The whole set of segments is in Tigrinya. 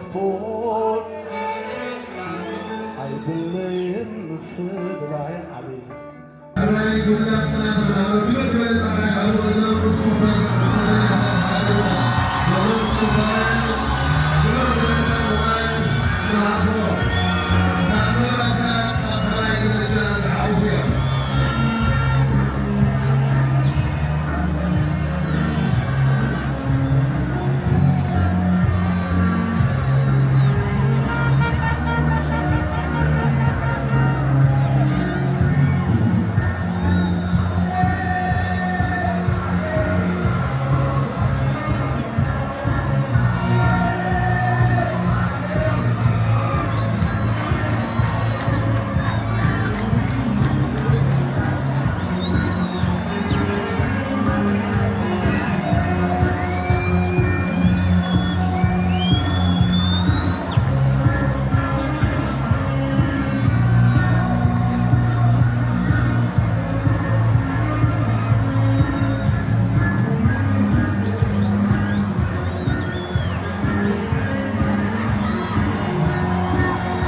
ስፖርት ኣይድለየን ምፍልላይ ዓሊ። ሕራይ ኩላትና ተምሃሮ ክመት ዝበለ ጥራይ ኣብ እዞም ስፖርታዊ ስፖርተኛታት ሃገርና ነዞም ስፖርታውያን ክመት ዝበለ ሞራል ንሃቦ። ካብ መባእታ ክሳብ ካልኣይ ደረጃ ዝሓቑፉ እዮም።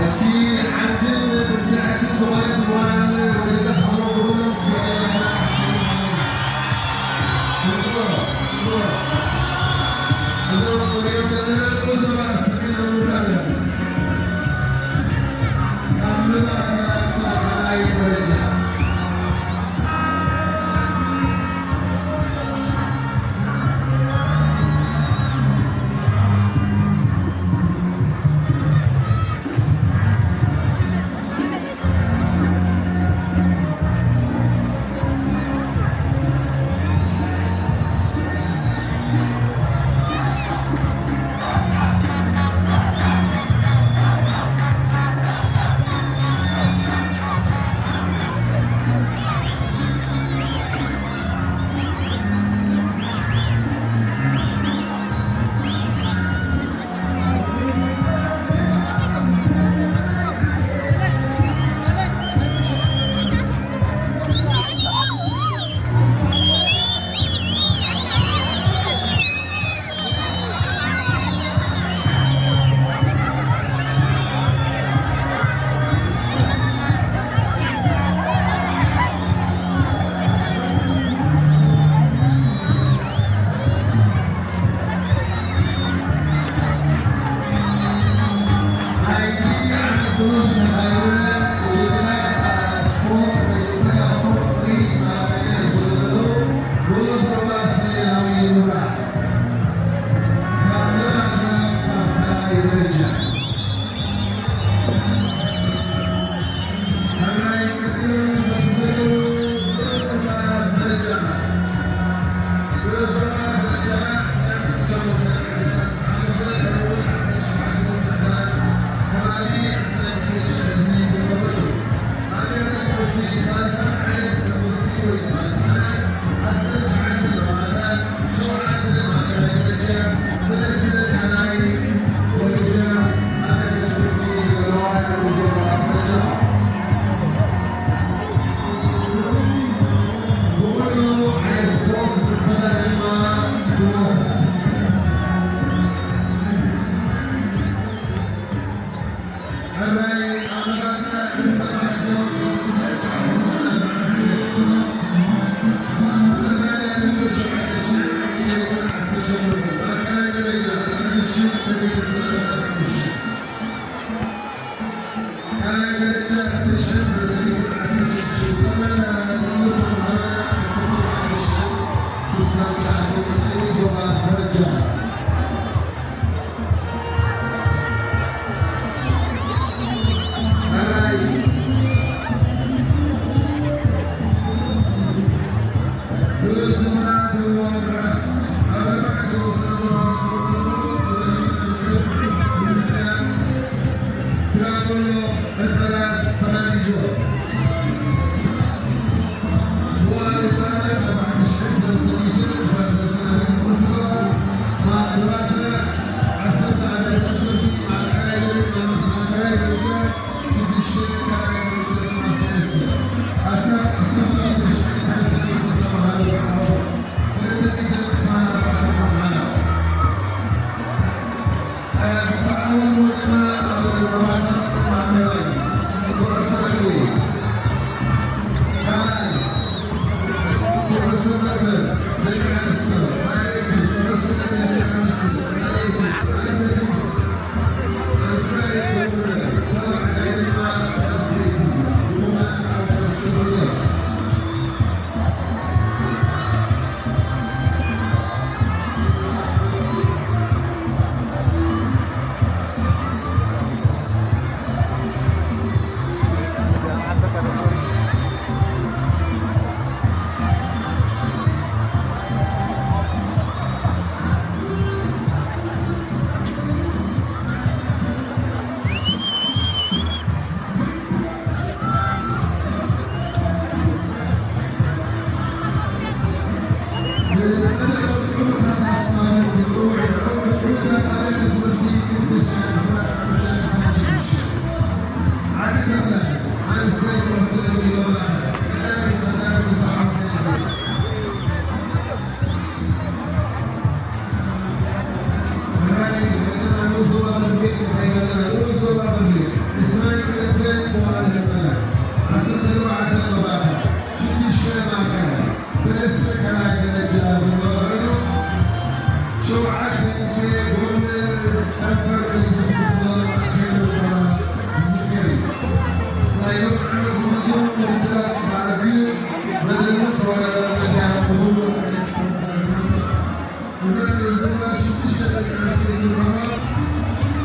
እስኪ ሓንትን ብርትዕትን ዝኾነት ሞራል ወይ ደገፍ ኣብ መንጎ ኩሎም ስፖርተኛታት። ጽቡቕ፣ ጽቡቕ። እዞም ንሪኦም ዘለና ንኡስ ዞባ ሰሜናዊ ምዕራብ እዮም። ካብ መባእታ ክሳብ ካልኣይ ደረጃ። ናይቲ ዓመት ብሩዝ ተኻይደ ውድድራት ስፖርት ወይ ውድድራት ስፖርት ምርኢት ማራቶን ዝወዳደሩ ንኡስ ዞባ ሰሜናዊ ምብራቕ ካብ መባእታ ክሳብ ካልኣይ ደረጃ። ካልኣይ ቀጺሎም ዝመጹ ዘለዉ ንኡስ ዞባ ሰረጀማ። ንኡስ ዞባ ሰረጀማ ዕስራን ሸሞንተን ዓመታት ዝሓለፈ ከምኡውን ዓሰርተ ሸውዓተ ምምሕዳራት ከባቢ ዕስራን ክልተን ሽሕ ህዝቢ ዘለዎ እዩ። ኣብያተ ትምህርቲ ሰላሳ ሓደ ቤት ትምህርቲ ወይ ከዓ ህጻናት፣ ዓሰርተ ትሽዓተ መባእታ፣ ሸውዓተ ማእከላይ ደረጃ፣ ሰለስተ ካልኣይ ደረጃ ኣብያተ ትምህርቲ ዘለዋ ንኡስ ዞባ ሰረጀማ። ብኹሉ ዓይነት ስፖርት ብትፈላ ድማ ትዋሳእ። ሕራይ ኣመራርታ ብዝተባህሶ ሶስት ሺህ ሸውዓተ መዓልቲ ብመዛንያ ንብር ሸውዓተ ሺሕ ሸሞንተ መእቲ ሸሞንተ፣ ማእከላይ ደረጃ ኣርባዕተ ሺሕ ተርቢትን ሰላሳን ሓሙሽተ፣ ካልኣይ ደረጃ ኣርባዕተ ሺሕ ሰለስተ ሚእትን ዓሰርተ ሽዱሽተ፣ ብጠቕላላ ድምር ተምሃሮ ዓሰርተ ኣርባዕተ ሺሕ ስሳን ትሽዓተን ኮይኑ ዞባ ሰረጀማ።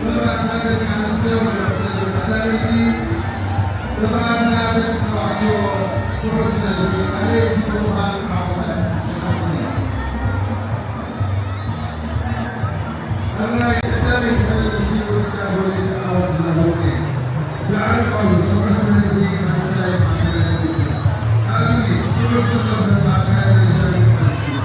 መባእታ ደቂ ኣንስትዮ ኩዕሶ እግሪ ቀዳመይቲ፣ መባእታ ደቂ ተባዕትዮ ኩዕሶ እግሪ ካልኣይቲ ብምዃን ዓወታት ተሸላሚት እያ። ኣራይ ቀዳመይቲ መደብ እቲ ውድድር ኣትሌት ዓወት ዝሃበ ብዓረብ ጳውሎስ ኩዕሶ እግሪ ካልሳይ ማዕከናት ውድድር ኣብ እንግሊዝ ኩዕሶ ገበል ማዕከናት ደረጃ ደቂ ኣንስትዮ።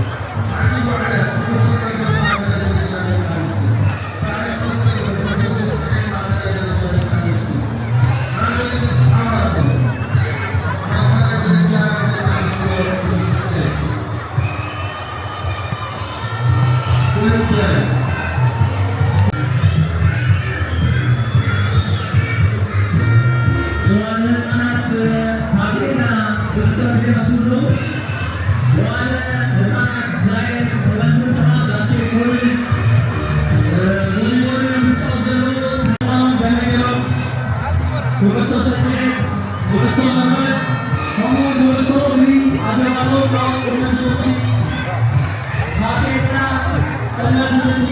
ኩዕሶ ሰኪዔት፣ ኩዕሶ መርበብ፣ ከምኡውን ኩዕሶ እግሪ ኣዘራረብ ቅድመ ትምህርቲ፣ ታኬታ፣ ቅድመ ትምህርቲ፣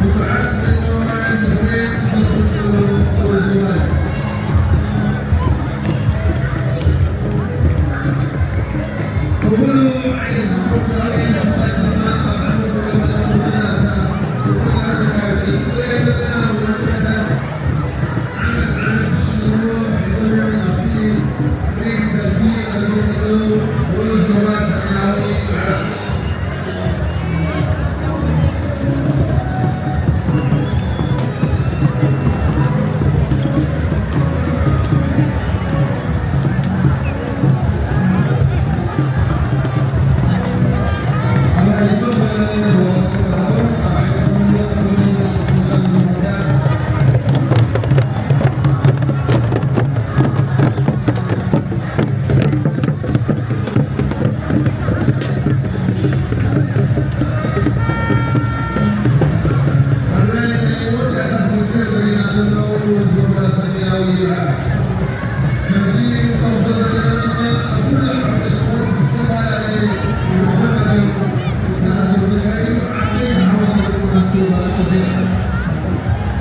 ብዙሓት ስነ-ጥበባውያን ዝኽሪ ዘኽብሩ ዘለዉ ወዙማይ። ብኹሉ ዓይነት ስፖርታዊ ንጥፈታት ድማ ኣብ ዓመት መጀመርታ ብመጠናታ ብፈጠራ ተካይዱ። እዚ ንሪኦ ዘለና ዋንጫታት ዓመት ዓመት ዝሽለሙ ሒዞም እዮም። ኣብቲ ትርኢት ሰልፊ ቀሪቦም ዘለዉ ንኡስ ዞባ ሰሜናዊ ምዕራብ።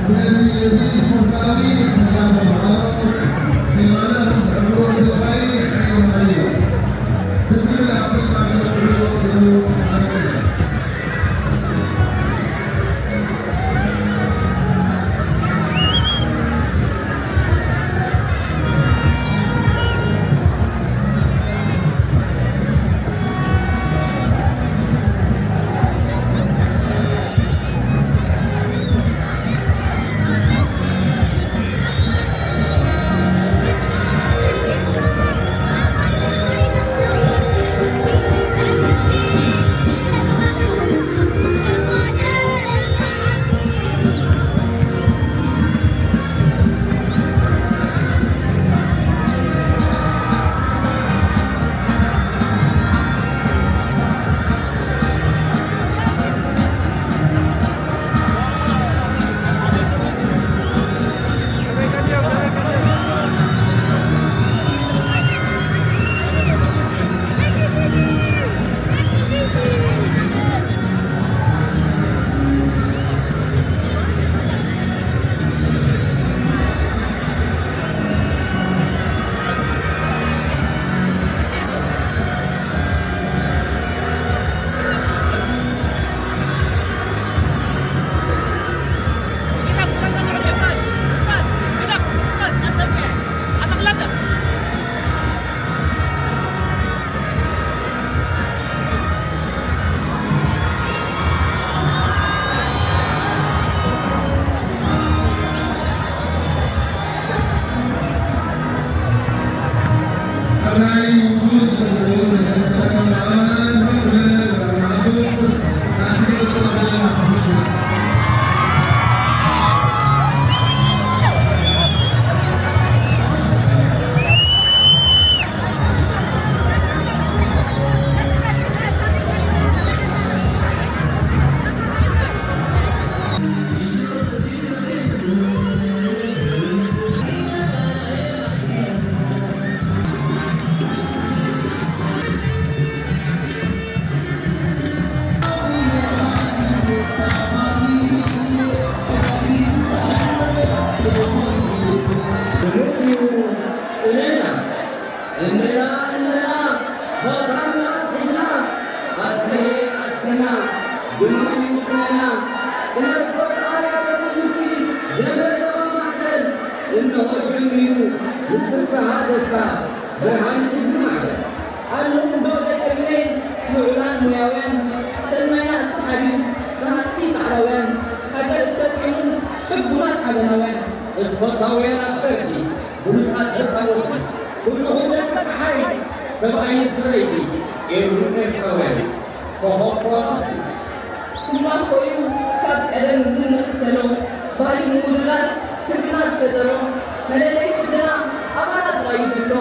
ስለዚ ነዚ ስፖርታዊ ንጥፈታት ተምሃሮ ቴማና ከም ዝሕብሮ እንታይ ሓይሊ መቐየር ብዝብል ኣብ ተግባር ዘውዕልዎ ዘለዉ ተምሃሮ እዮም። እንና እንና ባታና ሒዝና ኣሰየ ኣሰና ብልዑ ይውክለና ክነስቆ ጣርያ ትምህርቲ ደብረ ዞባ ማእከል እንሆ ጀሚሩ ምስ ፍስሃ ደስታ ብርሃን ሒዙ ማዕበል። ኣለኹም ዶ ደቂ ሪመይ ምዑላን ሞያውያን ሰናይና እተሓድዩ መሃዝቲ ጻዕራውያን ሃገር እተጥዕሙ ሕቡናት ሓበናውያን። ስፖርታውያን ኣፍቀርቲ ብሉጻት ተጻወትቲ ኩልኹም ደቂ ጸሓይ ሰብኣይን ሰበይቲ ኤርትራውያን ኮኾብ ከዋኽብቲ። ስምና ኮይኑ ካብ ቀደም እዚ ንኽተሎ ባህሊ ንምውድላስ ክብርና ዝፈጠሮ መለለይ ክብርና ኣባና ጥራይ እዩ ዘሎ።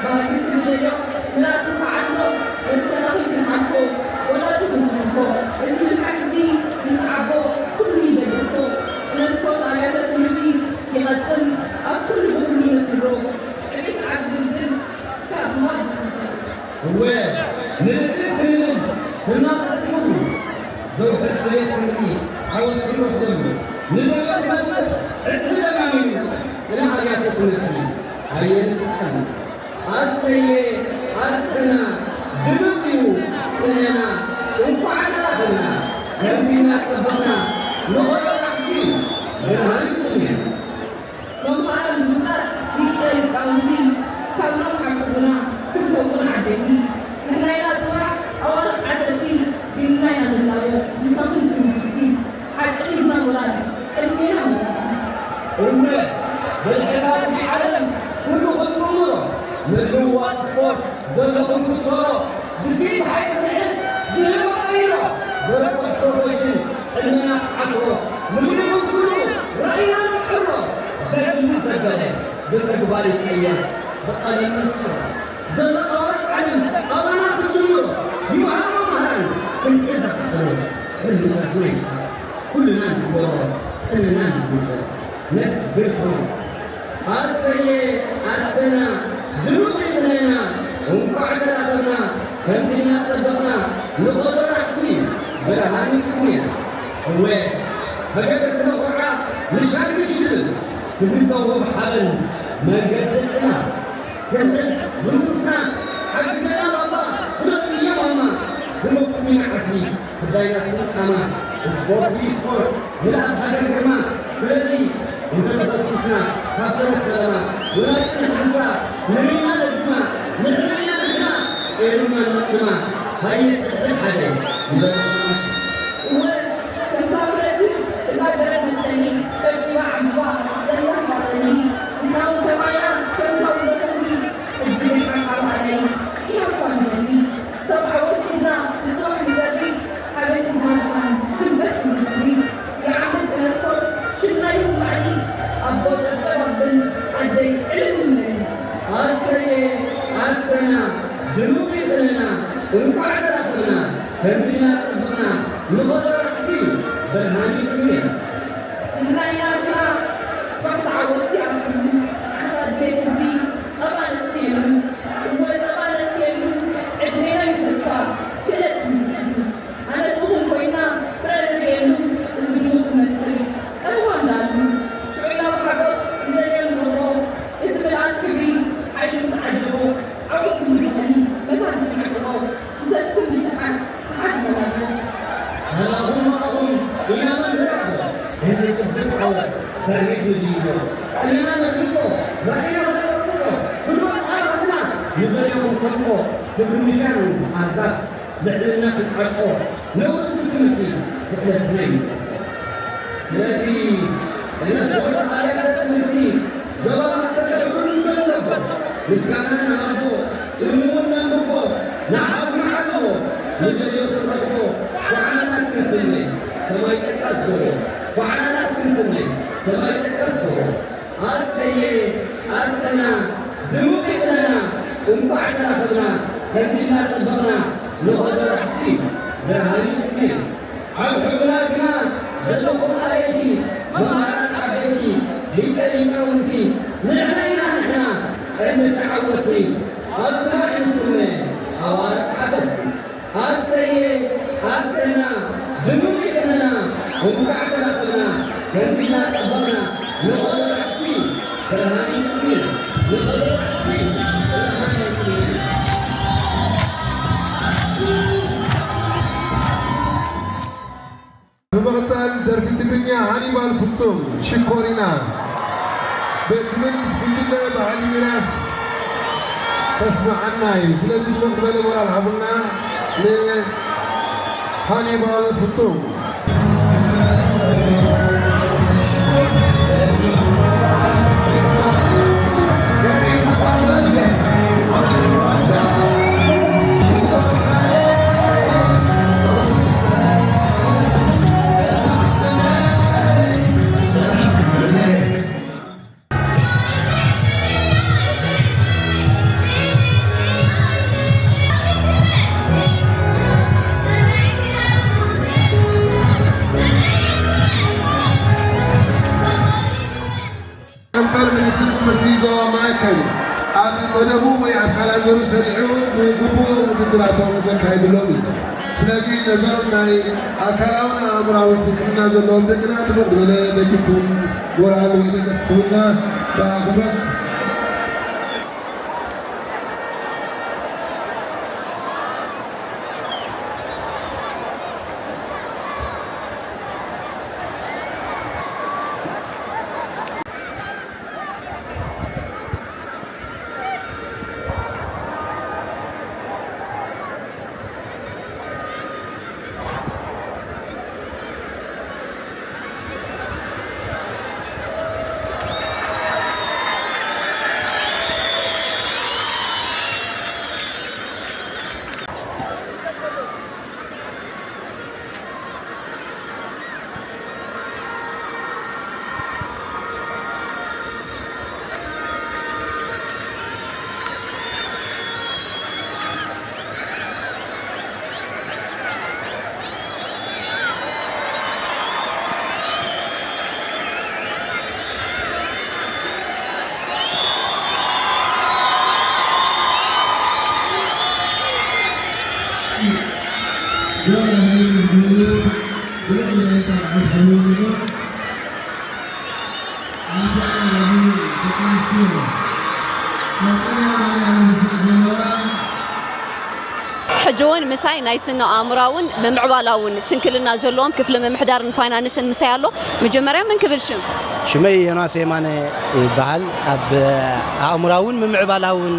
ባህጊ ክንደልዮ ንላቱ ክዓስሎ መሰናኽል ክንሓልፎ ወላዲ ክንትንኮ እዚ ብልሓት እዚ ምስ ዓቦ ኩሉ ይደግፎ። ጥነ ስፖርት ኣብያተ ትምህርቲ ይቐጽል ኣብ ኩሉ ብኩሉ ነስምሮ። ዕቤት ዓዲ ድልድል ካብ ማድ ይትንሳእ። እወ ንርኢ ክንብል ስምና ጸጺቡ ዘውሕስ ዕቤት ክንርኢ ሓው ኣሰየ ኣሰና ድምቕ እዩ ቅኔና፣ እንኳዕ ተራኸብና፣ ከምዚ እናጸበቕና ንኸዶ ራሕሲ ብርሃን ይቕድሜና። መምሃራን ብሉጻት ሊቀ ሊቃውንቲ፣ ካብ ነውሓት ሕቡና ክንከውን ዓበይቲ። ንሕና ኢና ጽባሕ ኣዋልድ ዓደስቲ፣ ዲንና ኢና ንላቦ ምሳኹም ክንስቲ። ሓቂ ሒዝና ሞራል ቅድሜና መራሕቲ። እወ፣ ብልሕታት ናይ ዓለም ኩሉ ክንጥምሮ፣ ምልውዋጥ ስፖርት ዘለኹም ክትኮሮ፣ ድፊት ሓይሊ ክንሕዝ ዝህቦ ቀይሮ፣ ዘርግሕ ፕሮፌሽን ዕድመና ክዓትሮ፣ ምድሪኹም ኩሉ ራእይና ንዕሮ፣ ዘድሊ ዘበለ ብተግባር ይቀየስ ብቐለም ንስፍሮ። ዘለኻወት ዓለም ኣባና ክትጅምሮ፣ ይውሃብ መምሃራን ክንሕዛ ክሕሎ፣ ሕልምታት ናይ ኩልና ንግበሮ፣ ጥንና ንግበሮ፣ ነስግር ተው። ኣሰየ ኣሰና ድሙቕ ይቕነና፣ እንቋዕ ተራኸብና፣ ከምዚ እናጸበቕና ንኸዶ ራሕሲ ብርሃን ይቅድሜና። እወ፣ ብገድሪ ክነኹርዓ ንሻግር ሽልም፣ ክግዘዎ ብሓበን መንገዲ ጥና። ክንሕዝ ምንኩስና ሓግዘና ባባ፣ ፍለጡ እየ ማማ፣ ክመኩም ኢና ዓስቢ፣ ጉዳይና ትምጻማ። ስፖርት እዩ ስፖርት፣ ምልኣት ሃገር ግርማ። ስለዚ እንተተኾስኩስና ካብ ሰረት ፈለማ፣ ወላዲ ንሕንሳ ንሪና ነዝማ፣ ንሕና ኢና ንሕና፣ ኤሩና ንቕድማ። ሃየ ሕድሕድ ሓደ ንበል። እወ፣ ከምታ ፍረቲ እዛ ገረድ መስለኒ፣ ጨብጪባ ዓቢባ ዘላ ህባበኒ። ንሕና እውን ከማና ከምታ ውሎ ተኽሊ፣ እጅ ገይርና ሓባእለይ ኢና እኳ ንደሊ። ሰብ ዓወት ሒዝና ንጽባሕ ንጸሊ፣ ሓበን ሒዝና ከማን ክንበር ክንክሪ። ይዓምድ ቅነ ስፖርት ሽምና ይኹን ላዕሊ፣ ኣቦ ጨብጨብ ኣብል ኣደይ ዕልል ንበሊ። ኣሰየ ኣሰና ድሙቕ ይቕነና፣ እንቋዕ ተራኸብና፣ ከምዚ እናጸበቕና ንኸዶ ራሕሲ ብርሃን ይቕድሜና። ንሕና ኢና ንሕና ጽባሕ ተዓወትቲ ኣብ ኩሉ፣ ዓሳ ድሌት ህዝቢ ጸባ ነስትየሉ፣ እወ ጸባ ነስትየሉ፣ ዕድሜና እዩ ተስፋ ክእለት ክንስእሉ። ኣነ ንስኹም ኮይና ፍረ ንርእየሉ፣ እዚ ድሙቕ ዝመስል ቀረባ እንዳሉ። ሽዑ ኢና ብሓጎስ ንደልዮ ንረኽቦ፣ እቲ ምልኣት ክብሪ ሓይሊ ምስ ዓጀቦ፣ ዓወት ክንበሊ መታን ክንዕቅቦ፣ ንሰስን ብስሓት ንሓዝ መላግቦ። ሰላኹም መዓኹም ኢና መምህር ኣቦ፣ ክንጭብጥ ዓወት ፈሪሕ ንድይቦ። ቀሊና ነድምቆ፣ ራእይና ክነጸብቆ፣ ክንወጽ ዓላምና ንደልዮ ክንሰንቆ፣ ክብሪ ምሻን ንሓዛብ ልዕልና ክንዓጥቆ ነውርስ ብትምህርቲ ክእለትና ይምልቆ። ስለዚ እነስወደ ኣብያተ ትምህርቲ ዞባ ማእከል ሕብሩ ንገንዘቦ፣ ምስጋና ንሃቦ፣ እሙን ነንብቦ፣ ንሓዝ ንዓልቦ፣ ንደልዮ ክንረኽቦ፣ ባዕላና ክንስነ ሰማይ ጠቀስ ጎቦ፣ ባዕላና ክንስነ ሰማይ ጠቀስ ጎቦ። ኣሰየ ኣሰና ድሙቕ ይቕነና፣ እንቋዕ ተራኸብና፣ ከምዚ እናጸበቕና ንኸዶ ራሕሲ ብርሃን ይቅድሜና። ኣብ ሕቡና ግና ዘለኹም ኣበይቲ፣ መማህራን ዓበይቲ፣ ሊቀ ሊቃውንቲ፣ ንሕና ኢና ንሕና ቀንዲ ተዓወትቲ፣ ኣብ ጽባሕ ንስነ ኣዋርድ ሓፈስቲ። ኣሰየ ኣሰና ድሙቕ ይቕነና፣ እንቋዕ ተራኸብና፣ ከምዚ እናጸበቕና ንኸዶ ራሕሲ ብርሃን ይቅድሜና፣ ንኸዶ ራሕሲ ብርሃን ይቅድሜና። ብምቕጻል ደርፊ ትግርኛ ሃኒባል ፍጹም ሽኮሪና ብትብል ምስ ጉጅለ ባህሊ ሚራስ ተስምዓና እዩ። ስለዚ ድሙቕ ዝበለ ሞራል ሃቡና ንሃኒባል ፍጹም። ጨንፈር ሚኒስትሪ ትምህርቲ ዞባ ማእከል ኣብ መደቡ ወይ ኣብ ካላንደሩ ሰሪዑ ንግቡእ ውድድራቶም ዘካይድሎም እዩ። ስለዚ ነዞም ናይ ኣካላውን ኣእምራውን ስንክልና ዘለዎም ደቅና ድሙቕ ዝበለ ደጊፍኩም ሞራል ወይ ደገፍ ክትህቡና ብኣኽብሮት ሕጂ እውን ምሳይ ናይ ስነ ኣእምራውን ምምዕባላውን ስንክልና ዘለዎም ክፍሊ ምምሕዳርን ፋይናንስን ምሳይ ኣሎ። መጀመርያ መን ክብል ሽም? ሽመይ ዮናስ የማነ ይበሃል። ኣብ ኣእምራውን ምምዕባላውን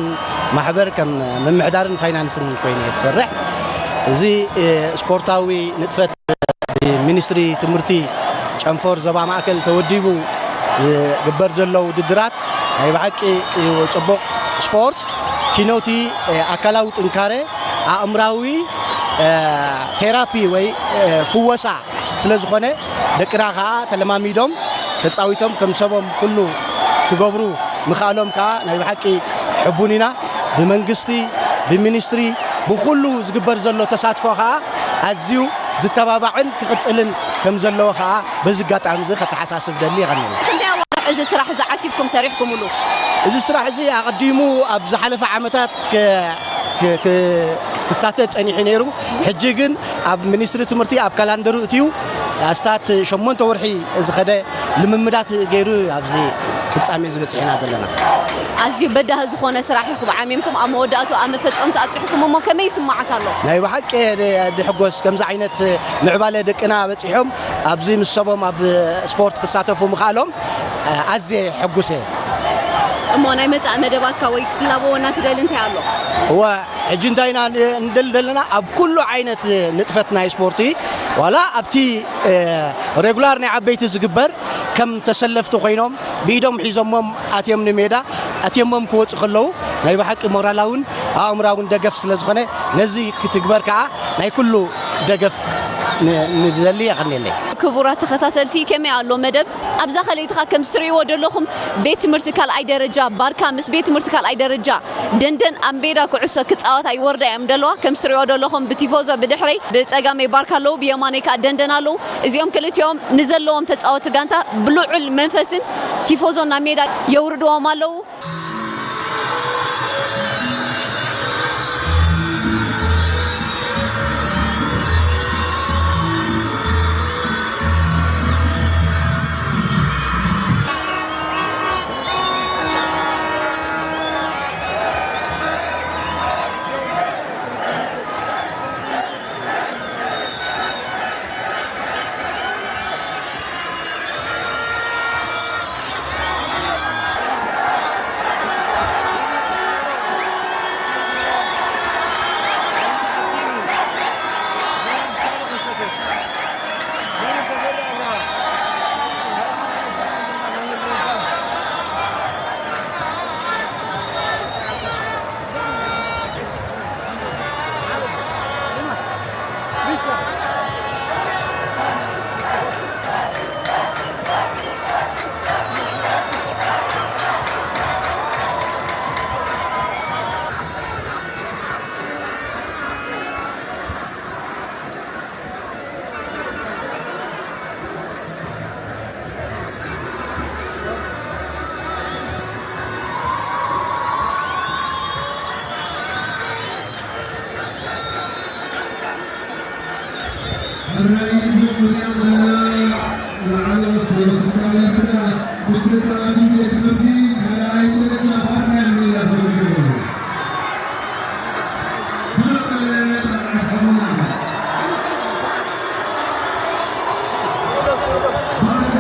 ማሕበር ከም ምምሕዳርን ፋይናንስን ኮይነ እየ ዝሰርሕ። እዚ ስፖርታዊ ንጥፈት ብሚኒስትሪ ትምህርቲ ጨንፎር ዞባ ማእከል ተወዲቡ ዝግበር ዘሎ ውድድራት ናይ ብሓቂ እዩ ጽቡቕ። ስፖርት ኪኖቲ ኣካላዊ ጥንካረ፣ ኣእምራዊ ቴራፒ ወይ ፍወሳ ስለ ዝኾነ፣ ደቅና ከኣ ተለማሚዶም ተጻዊቶም ከም ሰቦም ኩሉ ክገብሩ ምኽኣሎም ከኣ ናይ ብሓቂ ሕቡን ኢና። ብመንግስቲ፣ ብሚኒስትሪ፣ ብኹሉ ዝግበር ዘሎ ተሳትፎ ከኣ ኣዝዩ ዝተባባዕን ክቕጽልን ከም ዘለዎ ከኣ በዚ ኣጋጣሚ እዚ ከተሓሳስብ ደሊ። የቐንየለይ። ክንደይ ኣዋርሕ እዚ ስራሕ እዚ ዓቲብኩም ሰሪሕኩምሉ? እዚ ስራሕ እዚ ኣቐዲሙ ኣብ ዝሓለፈ ዓመታት ክ-፣ ክ-፣ ክ-፣ ክታተ ጸኒሑ ነይሩ። ሕጂ ግን ኣብ ሚኒስትሪ ትምህርቲ ኣብ ካላንደሩ እትዩ ኣስታት ሸሞንተ ወርሒ ዝኸደ ልምምዳት ገይሩ ኣብዚ ፍጻሜ ዝበጽሕና ዘለና። ኣዝዩ በዳሂ ዝኾነ ስራሕ ኢኹም ዓሚምኩም ኣብ መወዳእቱ ኣብ መፈጸምቱ ኣብጺሕኩም እሞ ከመይ ይስምዓካ ኣሎ? ናይ ብሓቂ ድ-፣ ድሕጎስ ከምዚ ዓይነት ምዕባለ ደቅና በጺሖም ኣብዚ ምስ ሰቦም ኣብ ስፖርት ክሳተፉ ምኽኣሎም ኣዝየ ሕጉስ እየ። እሞ ናይ መጻኢ መደባትካ ወይ ክትላበወና ትደሊ እንታይ ኣሎ? እወ፣ ሕጂ እንታይ ኢና ን-፣ ንደሊ ዘለና? ኣብ ኩሉ ዓይነት ንጥፈት ናይ ስፖርቲ፣ ዋላ ኣብቲ፣ እ፣ ሬጉላር ናይ ዓበይቲ ዝግበር ከም ተሰለፍቲ ኮይኖም ብኢዶም ሒዞሞም ኣትዮም ንሜዳ ኣትዮሞም ክወጹ ከለዉ ናይ ብሓቂ ሞራላውን ኣእምራውን ደገፍ ስለ ዝኾነ ነዚ ክትግበር ከኣ ናይ ኩሉ ደገፍ ን-፣ ንደሊ። የቐንየለይ። ክቡራት ተኸታተልቲ ከመይ ኣሎ መደብ? ኣብዛ ከለይትኻ ከም ዝትርእይዎ ዘለኹም ቤት ትምህርቲ ካልኣይ ደረጃ ባርካ ምስ ቤት ትምህርቲ ካልኣይ ደረጃ ደንደን ኣብ ሜዳ ኩዕሶ ክጻወታ ይወርዳ እዮም ዘለዋ። ከም ዝትርእይዎ ዘለኹም ብቲፎዞ ብድሕረይ ብጸጋመይ ባርካ ኣለዉ፣ ብየማነይ ከኣ ደንደን ኣለዉ። እዚኦም ክልቲኦም ንዘለዎም ተጻወቲ ጋንታ ብልዑል መንፈስን ቲፎዞ ናብ ሜዳ የውርድዎም ኣለዉ። ሕራይ እዞም ንሪኦም ዘለና ንዓለም ሰብ ስልጣን ኤርትራ ምስ ተጻዋቲ ቤት ትምህርቲ ካልኣይ ደረጃ ባርካ እዮም ሜዳ ዝወርዱ ዘለዉ። ብመቐለ ካልኣይ ሓሙና። ባርካ።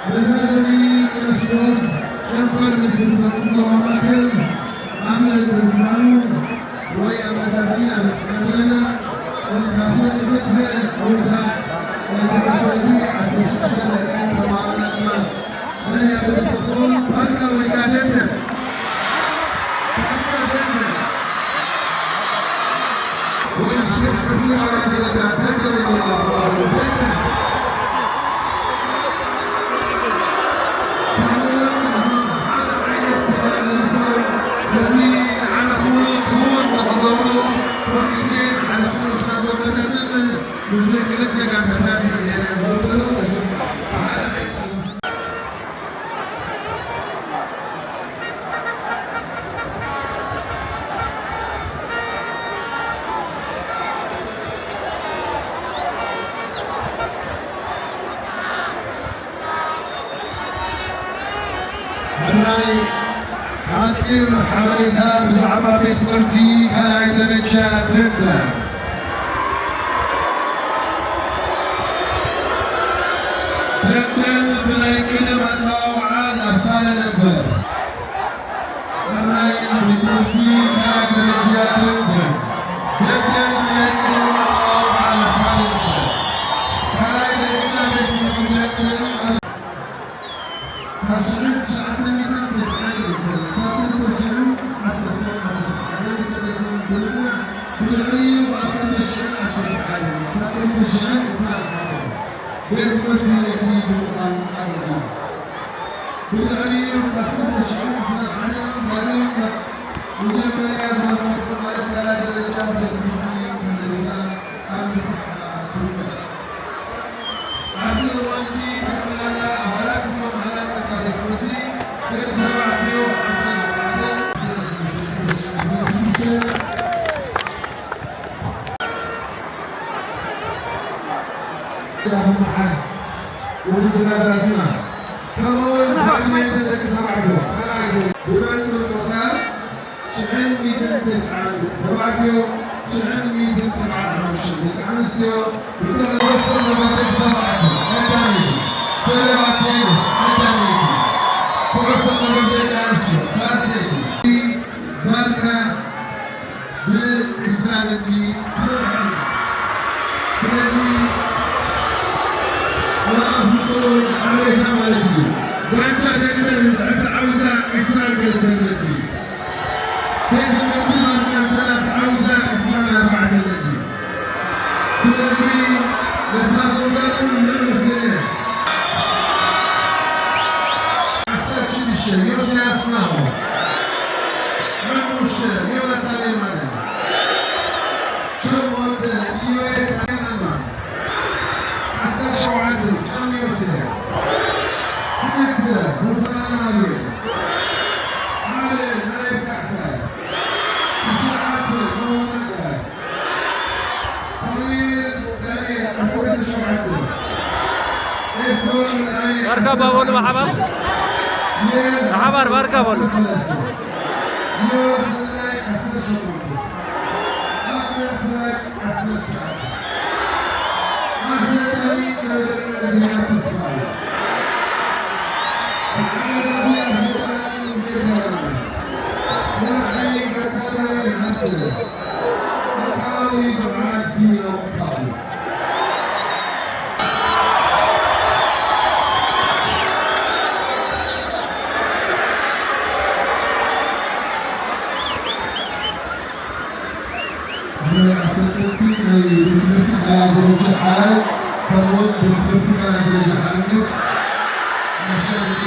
መዛዘሚ ቅነ ስፖርት ጨንፈር ንግስቲ ዞባ ማእከል ኣመል በዝማኑ ወይ ኣመዛዝኒ ኣበጽሕና ዘለና ካብዞም ክልተ ውሩታት ናይ ኩዕሶ እግሪ ዓሰርተ ሽዱሽተ ደቂ ተማሃሮና ድማ መን እያ ክትጽብቖም? ባርካ ወይ ከኣ ደንደን? ባርካ ደንደን። ሕራይ ሓፂር ሓበሬታ ብዛዕባ ቤት ትምህርቲ ካልኣይ ደረጃ ደንደን። ደንደን ብናይ ቀደም ኣፀዋውዓ ናብ ሳለ ነበር። ሕራይ ቤት ትምህርቲ ካልኣይ ደረጃ ደንደን። ደንደን ብናይ ቀደም ኣፀዋውዓ ናብ ሳለ ነበር። ካልኣይ ደረጃ ቤት ትምህርቲ ደንደን ኣብ ካብ ሽሕን ትሽዓተ ሚእትን ተስዓን ክልተን ክሳብ ክልተ ሽሕን ዓሰርተን ዓሰርተ ሓደን ዝተደግመ ብምጽናሕ፣ ብድሕሪኡ ኣብ ክልተ ሽሕን ዓሰርተ ሓደን ክሳብ ክልተ ሽሕን ዕስራን ሓደን ቤት ትምህርቲ ንግዲ ብምዃን ኣገልጊላ። ብድሕሪኡ ካብ ክልተ ሽሕን ዕስራን ሓደን ዳግም ናብ መጀመርያ ዝነበረቶ ማለት ካልኣይ ደረጃ ቤት ትምህርቲ ተመሊሳ ኣብ ምስራሕ ትርከብ። ኣብዚ እዋን እዚ ብጠቕላላ ኣባላት መማህራን እታ ቤት ትምህርቲ ደቂ ተባዕትዮ ዓሰርተ ኣርባዕተ፣ ብምሓዝ ውድድር ኣዛዚማ። ከምኡውን ብዕድመ ደቂ ተባዕትዮ ካልኣይ ደረጃ ብመንጽር ጾታ ሽሕን ሚእትን ተስዓን ተባዕትዮ፣ ሽሕን ሚእትን ሰብዓን ሓሙሽተን ደቂ ኣንስትዮ፣ ብተወሰነ መገዲ ተባዕትዮ ቀዳመይቲ፣ ዘለባ ቴኒስ ቀዳመይቲ፣ ኩዕሶ መረብ ደቂ ኣንስትዮ ሳልሰይቲ፣ ባርካ ብዒስራ ነጥቢ ትመርሕ ኣላ። ስለዚ ንኣፍልጦ ወይ ሓበሬታ ማለት እዩ። ጋንታ ደንደን እንድሕር ተዓዊታ ዒስራን ክልተን ነጥቢ። ቤት ትምህርቲ ማርካ እንተና ተዓዊታ ዕስራን ኣርባዕተን ነጥቢ። ስለዚ ነታ ጎንደር እውን መን ወሰደ? ዓሰርተ ሽዱሽተ ዮስያስ ናሆም። ሓሙሽተ ዮናታን የማነ። ሸሞንተ ኢዮኤል ኣማን። ዓሰርተ ሸውዓተ ሻም ዮሴፍ። ክልተ ሆሳዕና ኣቤል። ሓደ ናይብ ካሕሳይ። ትሽዓተ ኖህ ጸጋይ። ዳንኤል ዳንኤል ዓሰርተ ሸውዓተ። ኤስሮን ዳንኤል ባርካ ባቦሉ መሓባር። መሓባር ባርካ በሉ። ዓሰርተ ሰለስተ። ዮር ሰናይ ዓሰርተ ሸሞንተ። ኣቤል ስራጅ ዓሰርተ ትሽዓተ። ኣሰልጣኒ ዳይሬክተር ዜና ተስፋዬ። ተዓዋቲ ኣሰልጣኒ ሙሉጌታ የማነ። መራሒ ጋንታ ዳንኤል ሃብተ። ኣካላዊ ብቕዓት ቢንያም ፋሲል። ኣሰልጠንቲ ናይ ቤት ትምህርቲ ካልኣይ ደረጃ ሓራይ ከምኡውን ቤት ትምህርቲ ካልኣይ ደረጃ ሓርነት መፍለጢ።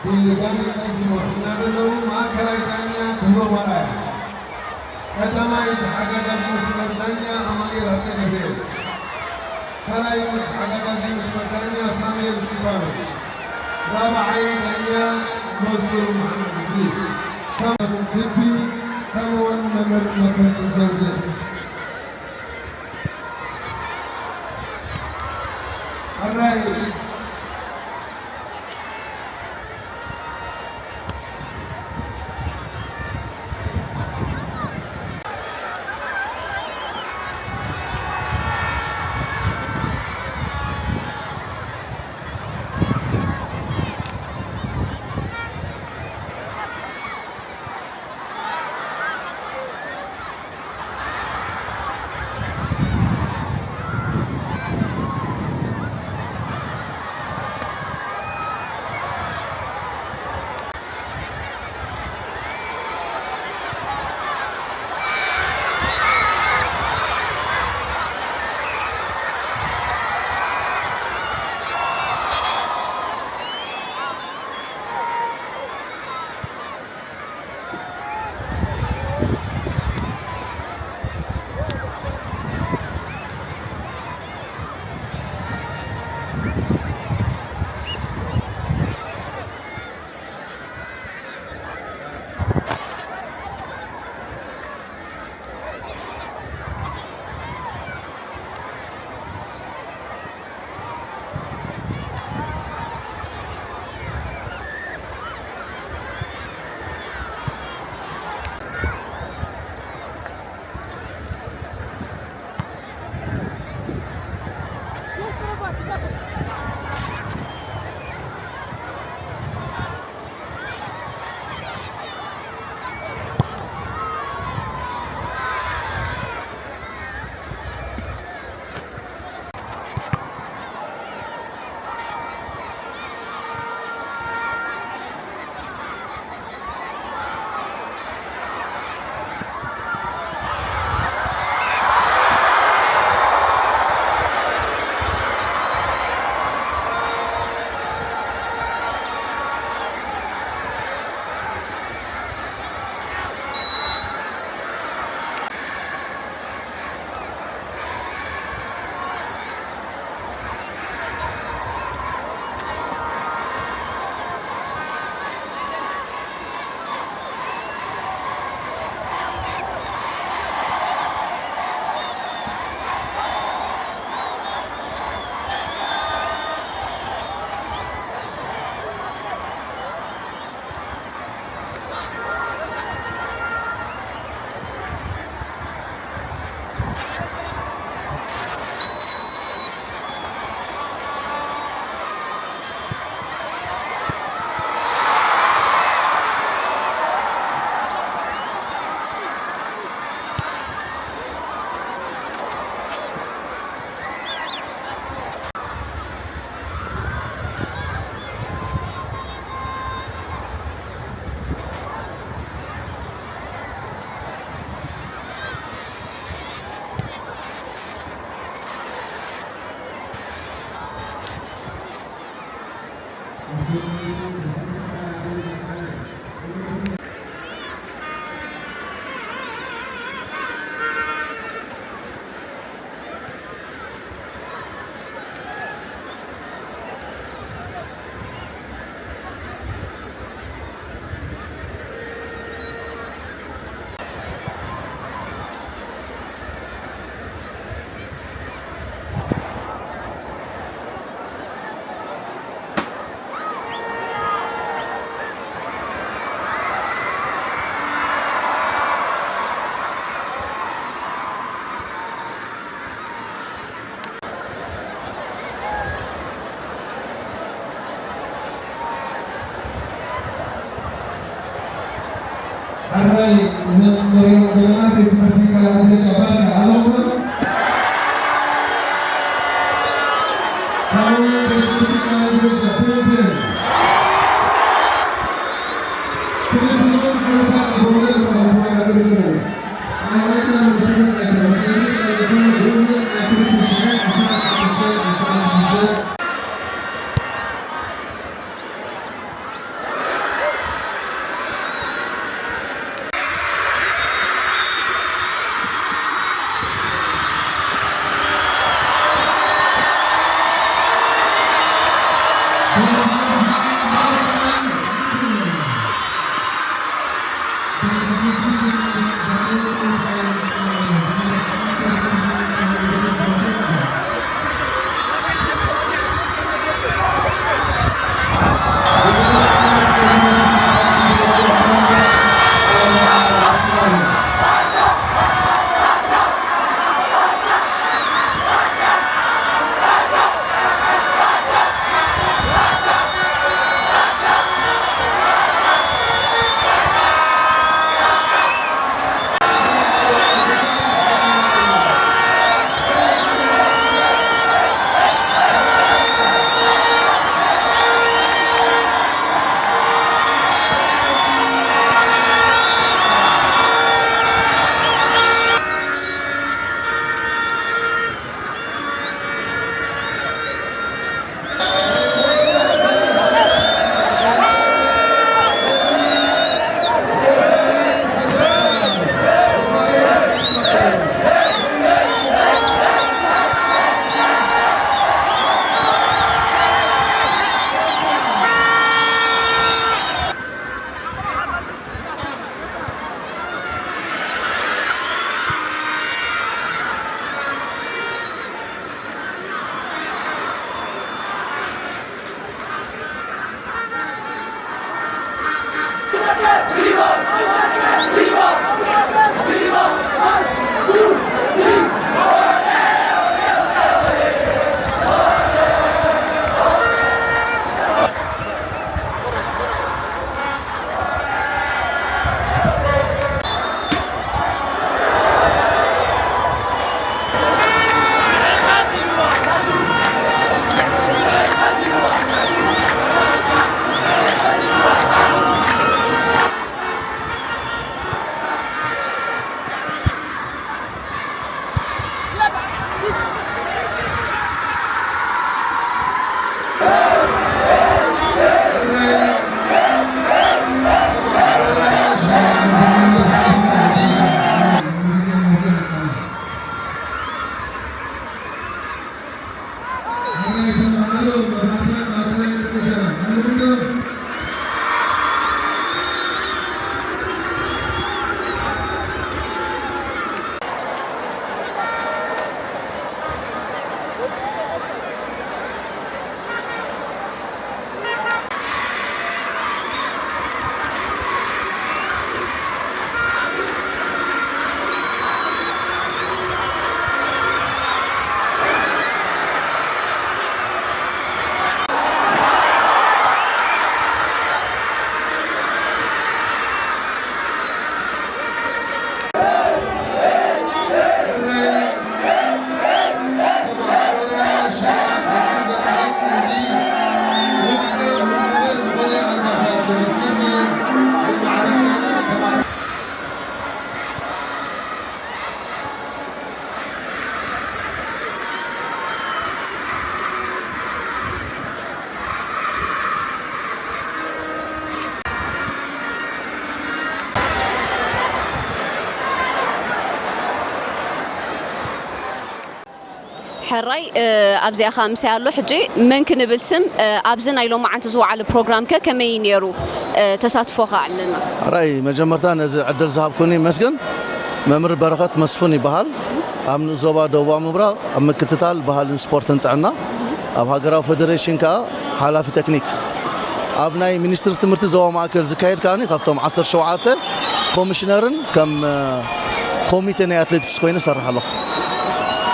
ብዳኛ ዝመርሑና ዘለዉ ማእከላይ ዳኛ ክብሮም ኣርኣያ፣ ቀዳማይ ተሓጋጋዚ መስመር ዳኛ ኣማኑኤል ሃብተገብርኤል፣ ካልኣይ ተሓጋጋዚ መስመር ዳኛ ሳሙኤል እስጢፋኖስ፣ ራብዓይ ዳኛ መንሱር መሓመድ እድሪስ፣ ከም ግቢ ከምኡውን መምህር መኮንን ዘውዴ። ኣራይ ሕራይ እዞም ንሪኦም ዘለና ቤት ትምህርቲ ካልኣይ ደረጃ ባርካ ኣለኹም። ካልኣይ ቤት ትምህርቲ ካልኣይ ደረጃ ብንትን። ክልቲኦም ምሩኻት ብእውነት እኳ ምዃን ኣገልግሉ። ኣብ ዋንጫ ንወስደት ኣይኮነ፣ ስዒቡ ጥራይ ዘይኮነ፣ ብእውነት ናይ ክልተ ሽሕን ዕስራን ሓሙሽተን ዕስራን ሽዱሽተን ሕራይ ኣብዚኣ ከዓ ምሳይ ኣሎ። ሕጂ መን ክንብል ስም ኣብዚ ናይ ሎማዓንቲ ዝወዓለ ፕሮግራም ከ ከመይ ነይሩ? ተሳትፎ ከዓ ኣለና። ሕራይ መጀመርታ ነዚ ዕድል ዝሃብኩኒ መስገን። መምህር በረኸት መስፍን ይበሃል። ኣብ ንኡስ ዞባ ደቡባዊ ምብራቕ ኣብ ምክትታል ባህልን ስፖርትን ጥዕና፣ ኣብ ሃገራዊ ፌደሬሽን ከዓ ሓላፊ ቴክኒክ። ኣብ ናይ ሚኒስትሪ ትምህርቲ ዞባ ማእከል ዝካየድ ከዓኒ ካብቶም ዓሰርተ ሸውዓተ ኮሚሽነርን ከም ኮሚቴ ናይ ኣትሌቲክስ ኮይነ እሰርሕ ኣለኹ።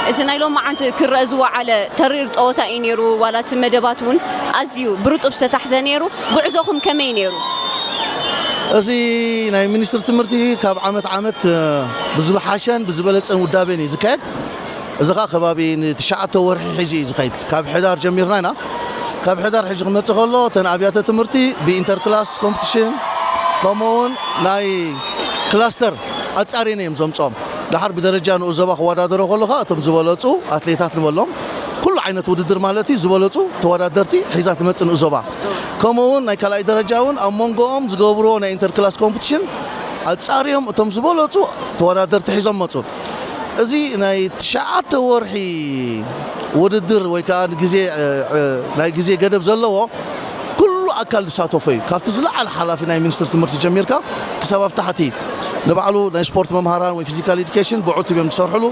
እዚ ናይ ሎማዓንቲ ክረአ ዝወዓለ ተሪር ፀወታ እዩ ነይሩ፣ ዋላ እቲ መደባት እውን ኣዝዩ ብርጡብ ዝተታሕዘ ነይሩ። ጉዕዞኹም ከመይ ነይሩ? እዚ ናይ ሚኒስትሪ ትምህርቲ ካብ ዓመት ዓመት ብዝሓሸን ብዝበለፀን ውዳቤን እዩ ዝካየድ። እዚ ኸዓ ከባቢ ንትሽዓተ ወርሒ ሒዙ እዩ ዝኸይድ። ካብ ሕዳር ጀሚርና ኢና። ካብ ሕዳር ሕጂ ክመፅእ ከሎ እተን ኣብያተ ትምህርቲ ብኢንተርክላስ ኮምፒቲሽን ከምኡ እውን ናይ ክላስተር ኣፃሪን እዮም ዘምፅኦም። ድሓር ብደረጃ ንኡስ ዞባ ክወዳደሮ ከሎ ኸዓ እቶም ዝበለፁ ኣትሌታት ንበሎም ኩሉ ዓይነት ውድድር ማለት እዩ ዝበለፁ ተወዳደርቲ ሒዛ ትመፅእ ንኡስ ዞባ። ከምኡ እውን ናይ ካልኣይ ደረጃ እውን ኣብ መንጎኦም ዝገብርዎ ናይ ኢንተርክላስ ኮምፒቲሽን ኣፃርዮም እቶም ዝበለፁ ተወዳደርቲ ሒዞም መፁ። እዚ ናይ ትሽዓተ ወርሒ ውድድር ወይ ከዓ ግዜ ናይ ግዜ ገደብ ዘለዎ ኩሉ ኣካል ዝሳተፎ እዩ። ካብቲ ዝለዓለ ሓላፊ ናይ ሚኒስትሪ ትምህርቲ ጀሚርካ ክሳብ ኣብ ታሕቲ ንባዕሉ ናይ ስፖርት መምሃራን ወይ ፊዚካል ኤዱኬሽን ብዕቱብ እዮም ዝሰርሕሉ።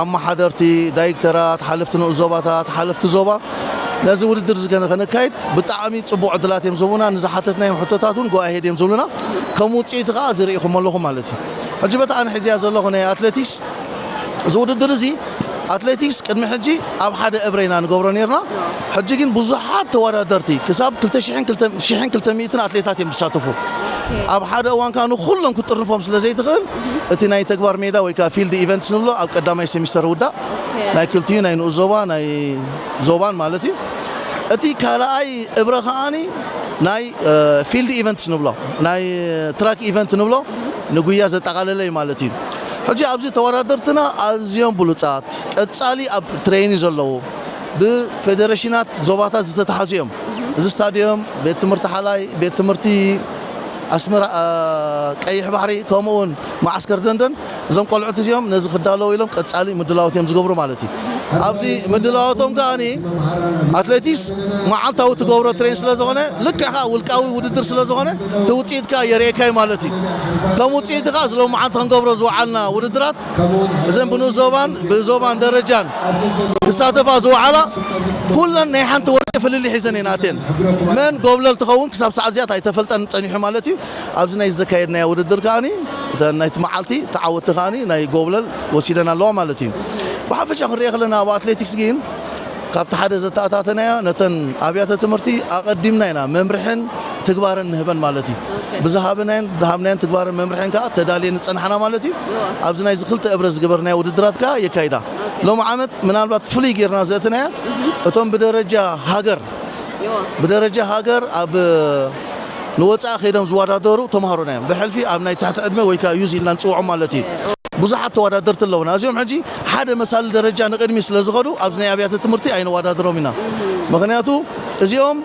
ኣመሓደርቲ፣ ዳይሬክተራት፣ ሓለፍቲ ንኡስ ዞባታት፣ ሓለፍቲ ዞባ ነዚ ውድድር እዚ ገና ከነካይድ ብጣዕሚ ፅቡቕ ዕድላት እዮም ዝህቡና። ንዝሓተትናዮም ሕቶታት እውን go ahead እዮም ዝብሉና። ከም ውፅኢቱ ከዓ እዚ ርኢኹም ኣለኹም ማለት እዩ። ሕጂ በታ ኣነ ሒዝያ ዘለኹ ናይ ኣትሌቲክስ እዚ ውድድር እዚ ኣትሌቲክስ ቅድሚ ሕጂ ኣብ ሓደ እብረ ኢና ንገብሮ ነርና። ሕጂ ግን ብዙሓት ተወዳደርቲ ክሳብ ክልተ ሽሕን ክልተ ሚእትን ኣትሌታት እዮም ዝሳተፉ። ኣብ ሓደ እዋን ከዓ ንኩሎም ክትጥርንፎም ስለ ዘይትኽእል እቲ ናይ ተግባር ሜዳ ወይ ከዓ ፊልድ ኢቨንትስ ንብሎ ኣብ ቀዳማይ ሴሚስተር ውዳእ ናይ ክልቲኡ ናይ ንኡስ ዞባ ናይ ዞባን ማለት እዩ። እቲ ካልኣይ እብረ ከዓኒ ናይ ፊልድ ኢቨንትስ ንብሎ ናይ ትራክ ኢቨንት ንብሎ ንጉያ ዘጠቓለለ እዩ ማለት እዩ። ሕጂ ኣብዚ ተወዳደርትና ኣዝዮም ብሉጻት ቀጻሊ ኣብ ትሬኒንግ ዘለዉ ብፌደሬሽናት ዞባታት ዝተተሓዙ እዮም። እዚ ስታድዮም ቤት ትምህርቲ ሓላይ፣ ቤት ትምህርቲ ኣስመራ ቀይሕ ባሕሪ ከምኡ እውን መዓስከር ደንደን እዞም ቆልዑት እዚኦም ነዚ ክዳለዉ ኢሎም ቀጻሊ ምድላዎት እዮም ዝገብሩ ማለት እዩ። ኣብዚ ምድላዎቶም ከዓኒ ኣትሌቲክስ መዓልታዊ ትገብሮ ትሬን ስለ ዝኾነ ልክዕ ከዓ ውልቃዊ ውድድር ስለ ዝኾነ እቲ ውፅኢት ከዓ የርእየካ እዩ ማለት እዩ። ከም ውፅኢት ከዓ እዚ ሎማዓንቲ ክንገብሮ ዝወዓልና ውድድራት እዘን ብንኡስ ዞባን ብዞባን ደረጃን ክሳተፋ ዝወዓላ ኩለን ናይ ሓንቲ ወርቂ ፍልልይ ሒዘን እየን ኣትየን። መን ጎብለል ትኸውን ክሳብ ሰዓት እዚኣ ኣይተፈልጠን ጸኒሑ ማለት እዩ። ኣብዚ ናይ ዘካየድናዮ ውድድር ከኣኒ እተን ናይቲ መዓልቲ ተዓወትቲ ከኣኒ ናይ ጎብለል ወሲደን ኣለዋ ማለት እዩ። ብሓፈሻ ክንሪኦ ከለና ኣብ ኣትሌቲክስ ግን ካብቲ ሓደ ዘተኣታተናዮ ነተን ኣብያተ ትምህርቲ ኣቐዲምና ኢና መምርሕን ትግባረን ንህበን ማለት እዩ። ብዝሃብናየን ዝሃብናየን ትግባረን መምርሕን ከዓ ተዳልየን ዝጸናሕና ማለት እዩ። ኣብዚ ናይዚ ክልተ እብረ ዝገበርናዮ ውድድራት ከዓ የካይዳ። ሎሚ ዓመት ምናልባት ፍሉይ ጌርና ዘእትናዮ እቶም ብደረጃ ሃገር ብደረጃ ሃገር ኣብ ንወፃኢ ከይዶም ዝወዳደሩ ተምሃሮና እዮም። ብሕልፊ ኣብ ናይ ትሕቲ ዕድመ ወይ ከዓ ዩዝ ኢልና ንፅውዖም ማለት እዩ። ብዙሓት ተወዳደርቲ ኣለውና። እዚኦም ሕጂ ሓደ መሳሊ ደረጃ ንቕድሚ ስለ ዝኸዱ ኣብዚ ናይ ኣብያተ ትምህርቲ ኣይነወዳድሮም ኢና። ምክንያቱ እዚኦም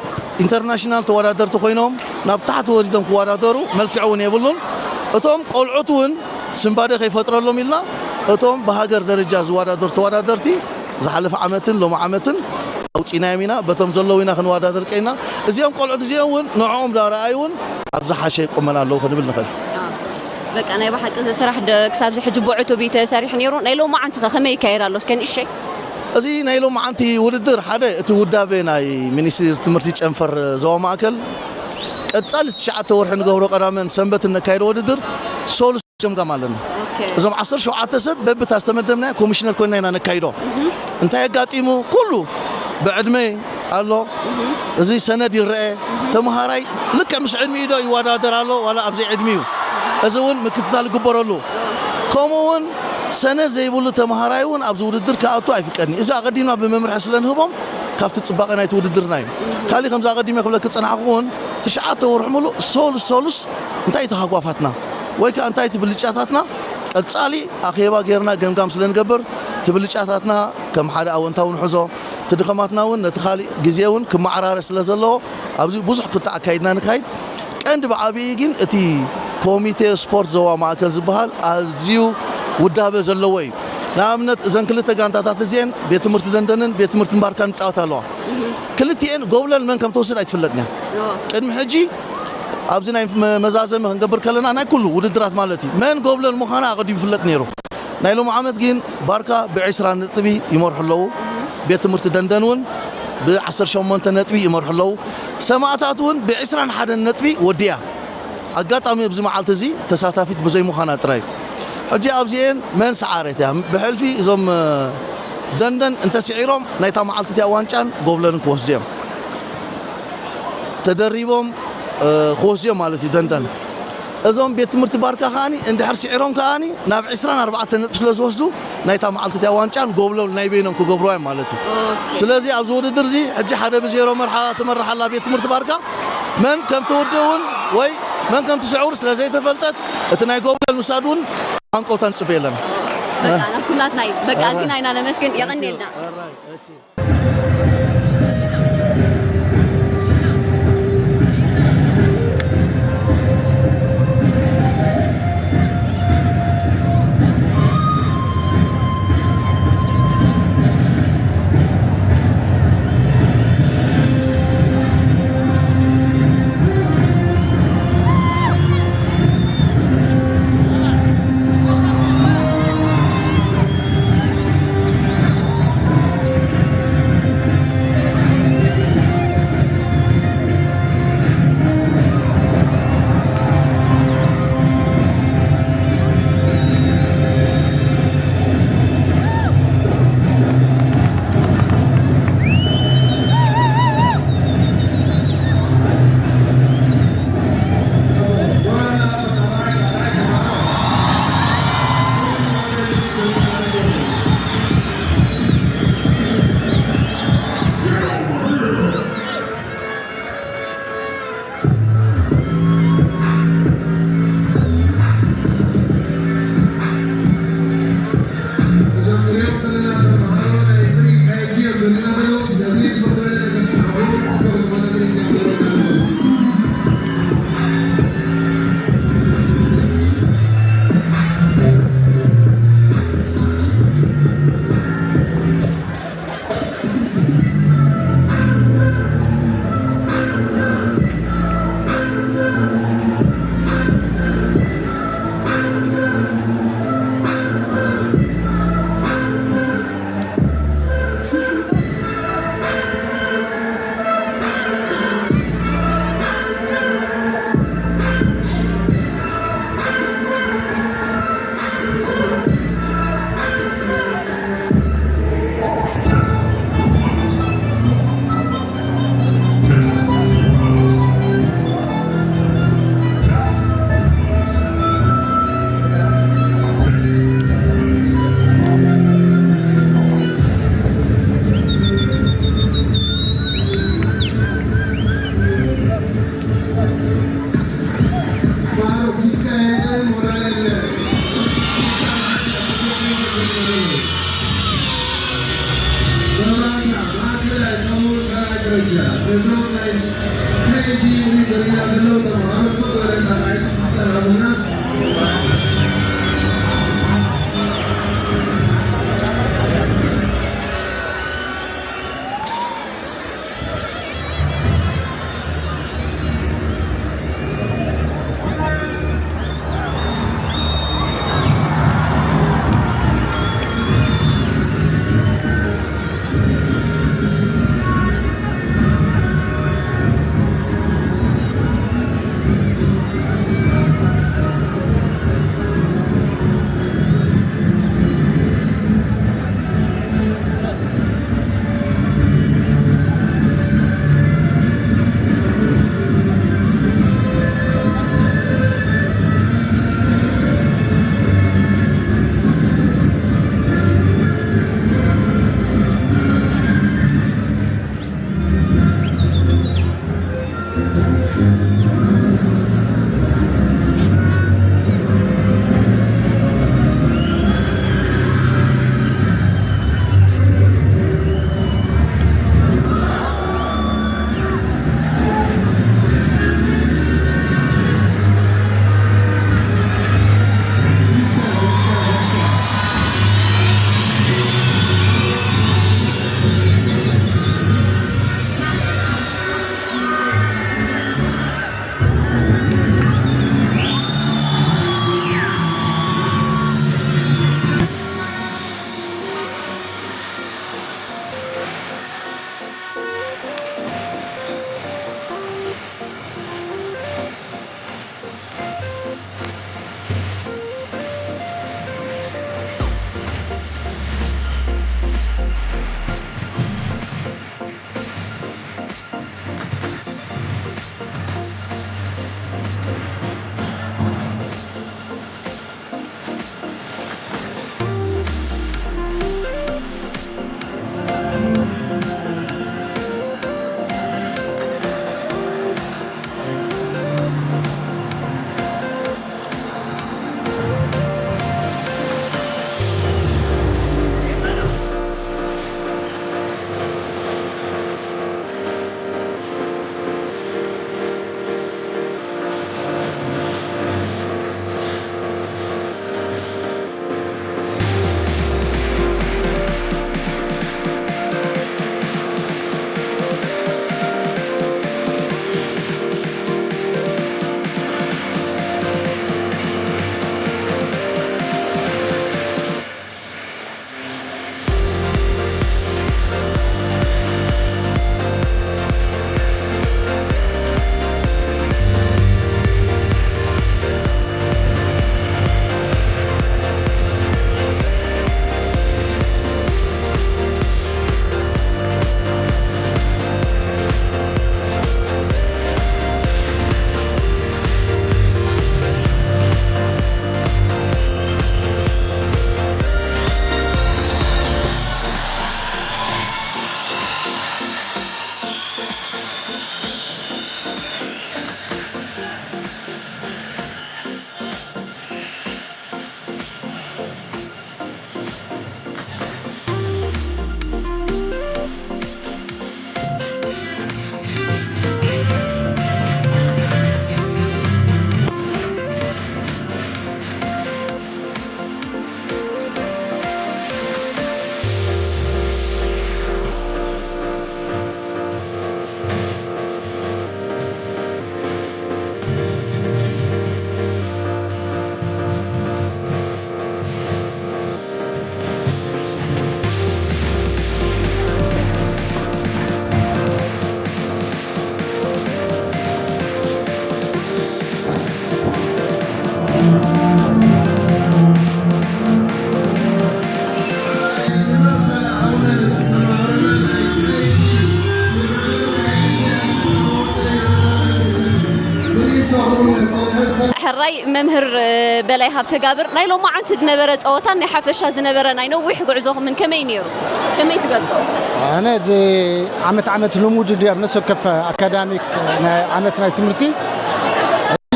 ኢንተርናሽናል ተወዳደርቲ ኮይኖም ናብ ታሕቲ ወሪዶም ክወዳደሩ መልክዕ እውን የብሉን። እቶም ቆልዑት እውን ስንባደ ከይፈጥረሎም ኢልና እቶም ብሃገር ደረጃ ዝወዳደሩ ተወዳደርቲ ዝሓለፈ ዓመትን ሎሚ ዓመትን ኣውፂናዮም ኢና። በቶም ዘለዉ ኢና ክንወዳደር ቀይና። እዚኦም ቆልዑት እዚኦም እውን ንዕኦም ዳ ረኣዩ እውን ኣብ ዝሓሸ ቁመና ኣለዉ ክንብል ንኽእል። በቃ ናይ ብሓቂ እዚ ስራሕ ደ- ክሳብ እዚ ሕጂ ብዕቱብ እዩ ተሰሪሑ ነይሩ። ናይ ሎማዓንቲ ከ ከመይ ይካየድ ኣሎ? እስከ ንእሸይ እዚ ናይ ሎማዓንቲ ውድድር ሓደ እቲ ውዳቤ ናይ ሚኒስትሪ ትምህርቲ ጨንፈር ዞባ ማእከል ቀጻሊ ትሽዓተ ወርሒ ንገብሮ ቀዳመን ሰንበትን ነካይዶ ውድድር ሶሉስ ጀምጋም ኣለና። እዞም ዓሰርተ ሸውዓተ ሰብ በብታ ዝተመደብና ኮሚሽነር ኮይና ኢና ነካይዶ። እንታይ ኣጋጢሙ? ኩሉ ብዕድመ ኣሎ። እዚ ሰነድ ይረአ። ተምሃራይ ልክዕ ምስ ዕድሚኡ ዶ ይወዳደር ኣሎ ዋላ ኣብዘይ ዕድሚኡ? እዚ እውን ምክትታል ይግበረሉ። ከምኡ እውን ሰነድ ዘይብሉ ተምሃራይ እውን ኣብዚ ውድድር ክኣቱ ኣይፍቀድን እዩ። እዚ ኣቐዲምና ብመምርሒ ስለ ንህቦም ካብቲ ጽባቐ ናይቲ ውድድርና እዩ። ካሊእ ከምዚ ኣቐዲመ ክብለኪ ዝጸናሕኩ እውን ትሽዓተ ወርሒ ሙሉእ ሶሉስ ሶሉስ እንታይ እቲ ሃጓፋትና ወይ ከዓ እንታይ እቲ ብልጫታትና ቀጻሊ ኣኼባ ጌርና ገምጋም ስለ ንገብር እቲ ብልጫታትና ከም ሓደ ኣወንታዊ ንሕዞ እቲ ድኸማትና እውን ነቲ ካሊእ ግዜ እውን ክመዓራረ ስለ ዘለዎ ኣብዚ ብዙሕ ክትዕ ኣካይድና ንካይድ። ቀንዲ ብዓብዪ ግን እቲ ኮሚቴ ስፖርት ዞባ ማእከል ዝበሃል ኣዝዩ ውዳበ ዘለዎ እዩ። ንኣብነት እዘን ክልተ ጋንታታት እዚአን ቤት ትምህርቲ ደንደንን ቤት ትምህርቲ ምባርካን ይፃወታ ኣለዋ። ክልቲኤን ጎብለል መን ከም ትወስድ ኣይትፍለጥን እያ። ቅድሚ ሕጂ ኣብዚ ናይ መ- መዛዘሚ ክንገብር ከለና ናይ ኩሉ ውድድራት ማለት እዩ መን ጎብለል ምዃና ኣቐዲሙ ይፍለጥ ነይሩ። ናይ ሎሚ ዓመት ግን ባርካ ብዒስራ ነጥቢ ይመርሑ ኣለዉ። ቤት ትምህርቲ ደንደን እውን ብዓሰርተ ሸሞንተ ነጥቢ ይመርሑ ኣለዉ። ሰማእታት እውን ብዒስራን ሓደን ነጥቢ ወዲያ። ኣጋጣሚ ኣብዚ መዓልቲ እዚ ተሳታፊት ብዘይምዃና ጥራይ ሕጂ ኣብዚኤን መን ሰዓረት እያ። ብሕልፊ እዞም ደንደን እንተስዒሮም ናይታ መዓልቲ እቲኣ ዋንጫን ጎብለልን ክወስዱ እዮም። ተደሪቦም ክወስድዮም ማለት እዩ ደንደን። እዞም ቤት ትምህርቲ ባርካ ከዓኒ እንድሕር ስዒሮም ከዓኒ ናብ ዕስራን ኣርባዕተን ነጥቢ ስለ ዝወስዱ ናይታ መዓልቲ እቲኣ ዋንጫን ጎብለል ናይ በይኖም ክገብሩዋ እዮም ማለት እዩ። ስለዚ ኣብዚ ውድድር እዚ ሕጂ ሓደ ብዜሮ መርሓ ትመርሕ ኣላ ቤት ትምህርቲ ባርካ። መን ከም ትውድእ እውን ወይ መን ከም ትስዕውር ስለ ዘይተፈልጠት እቲ ናይ ጎብለል ምሳድ እውን ሃንቀውታ ንፅበ ኣለና። በቃ ናብ ኩላትና እዩ። በቃ ኣዚና ኢና ነመስግን። የቐንየልና። ሕራይ መምህር በላይ ሃብተጋብር፣ ናይ ሎማዓንቲ ዝነበረ ፀወታን ናይ ሓፈሻ ዝነበረ ናይ ነዊሕ ጉዕዞኹምን ከመይ ነይሩ? ከመይ ትገልጾ? ኣነ እዚ ዓመት ዓመት ልሙድ እንዲ ኣብ ነፍሲ ወከፍ ኣካዳሚክ ናይ ዓመት ናይ ትምህርቲ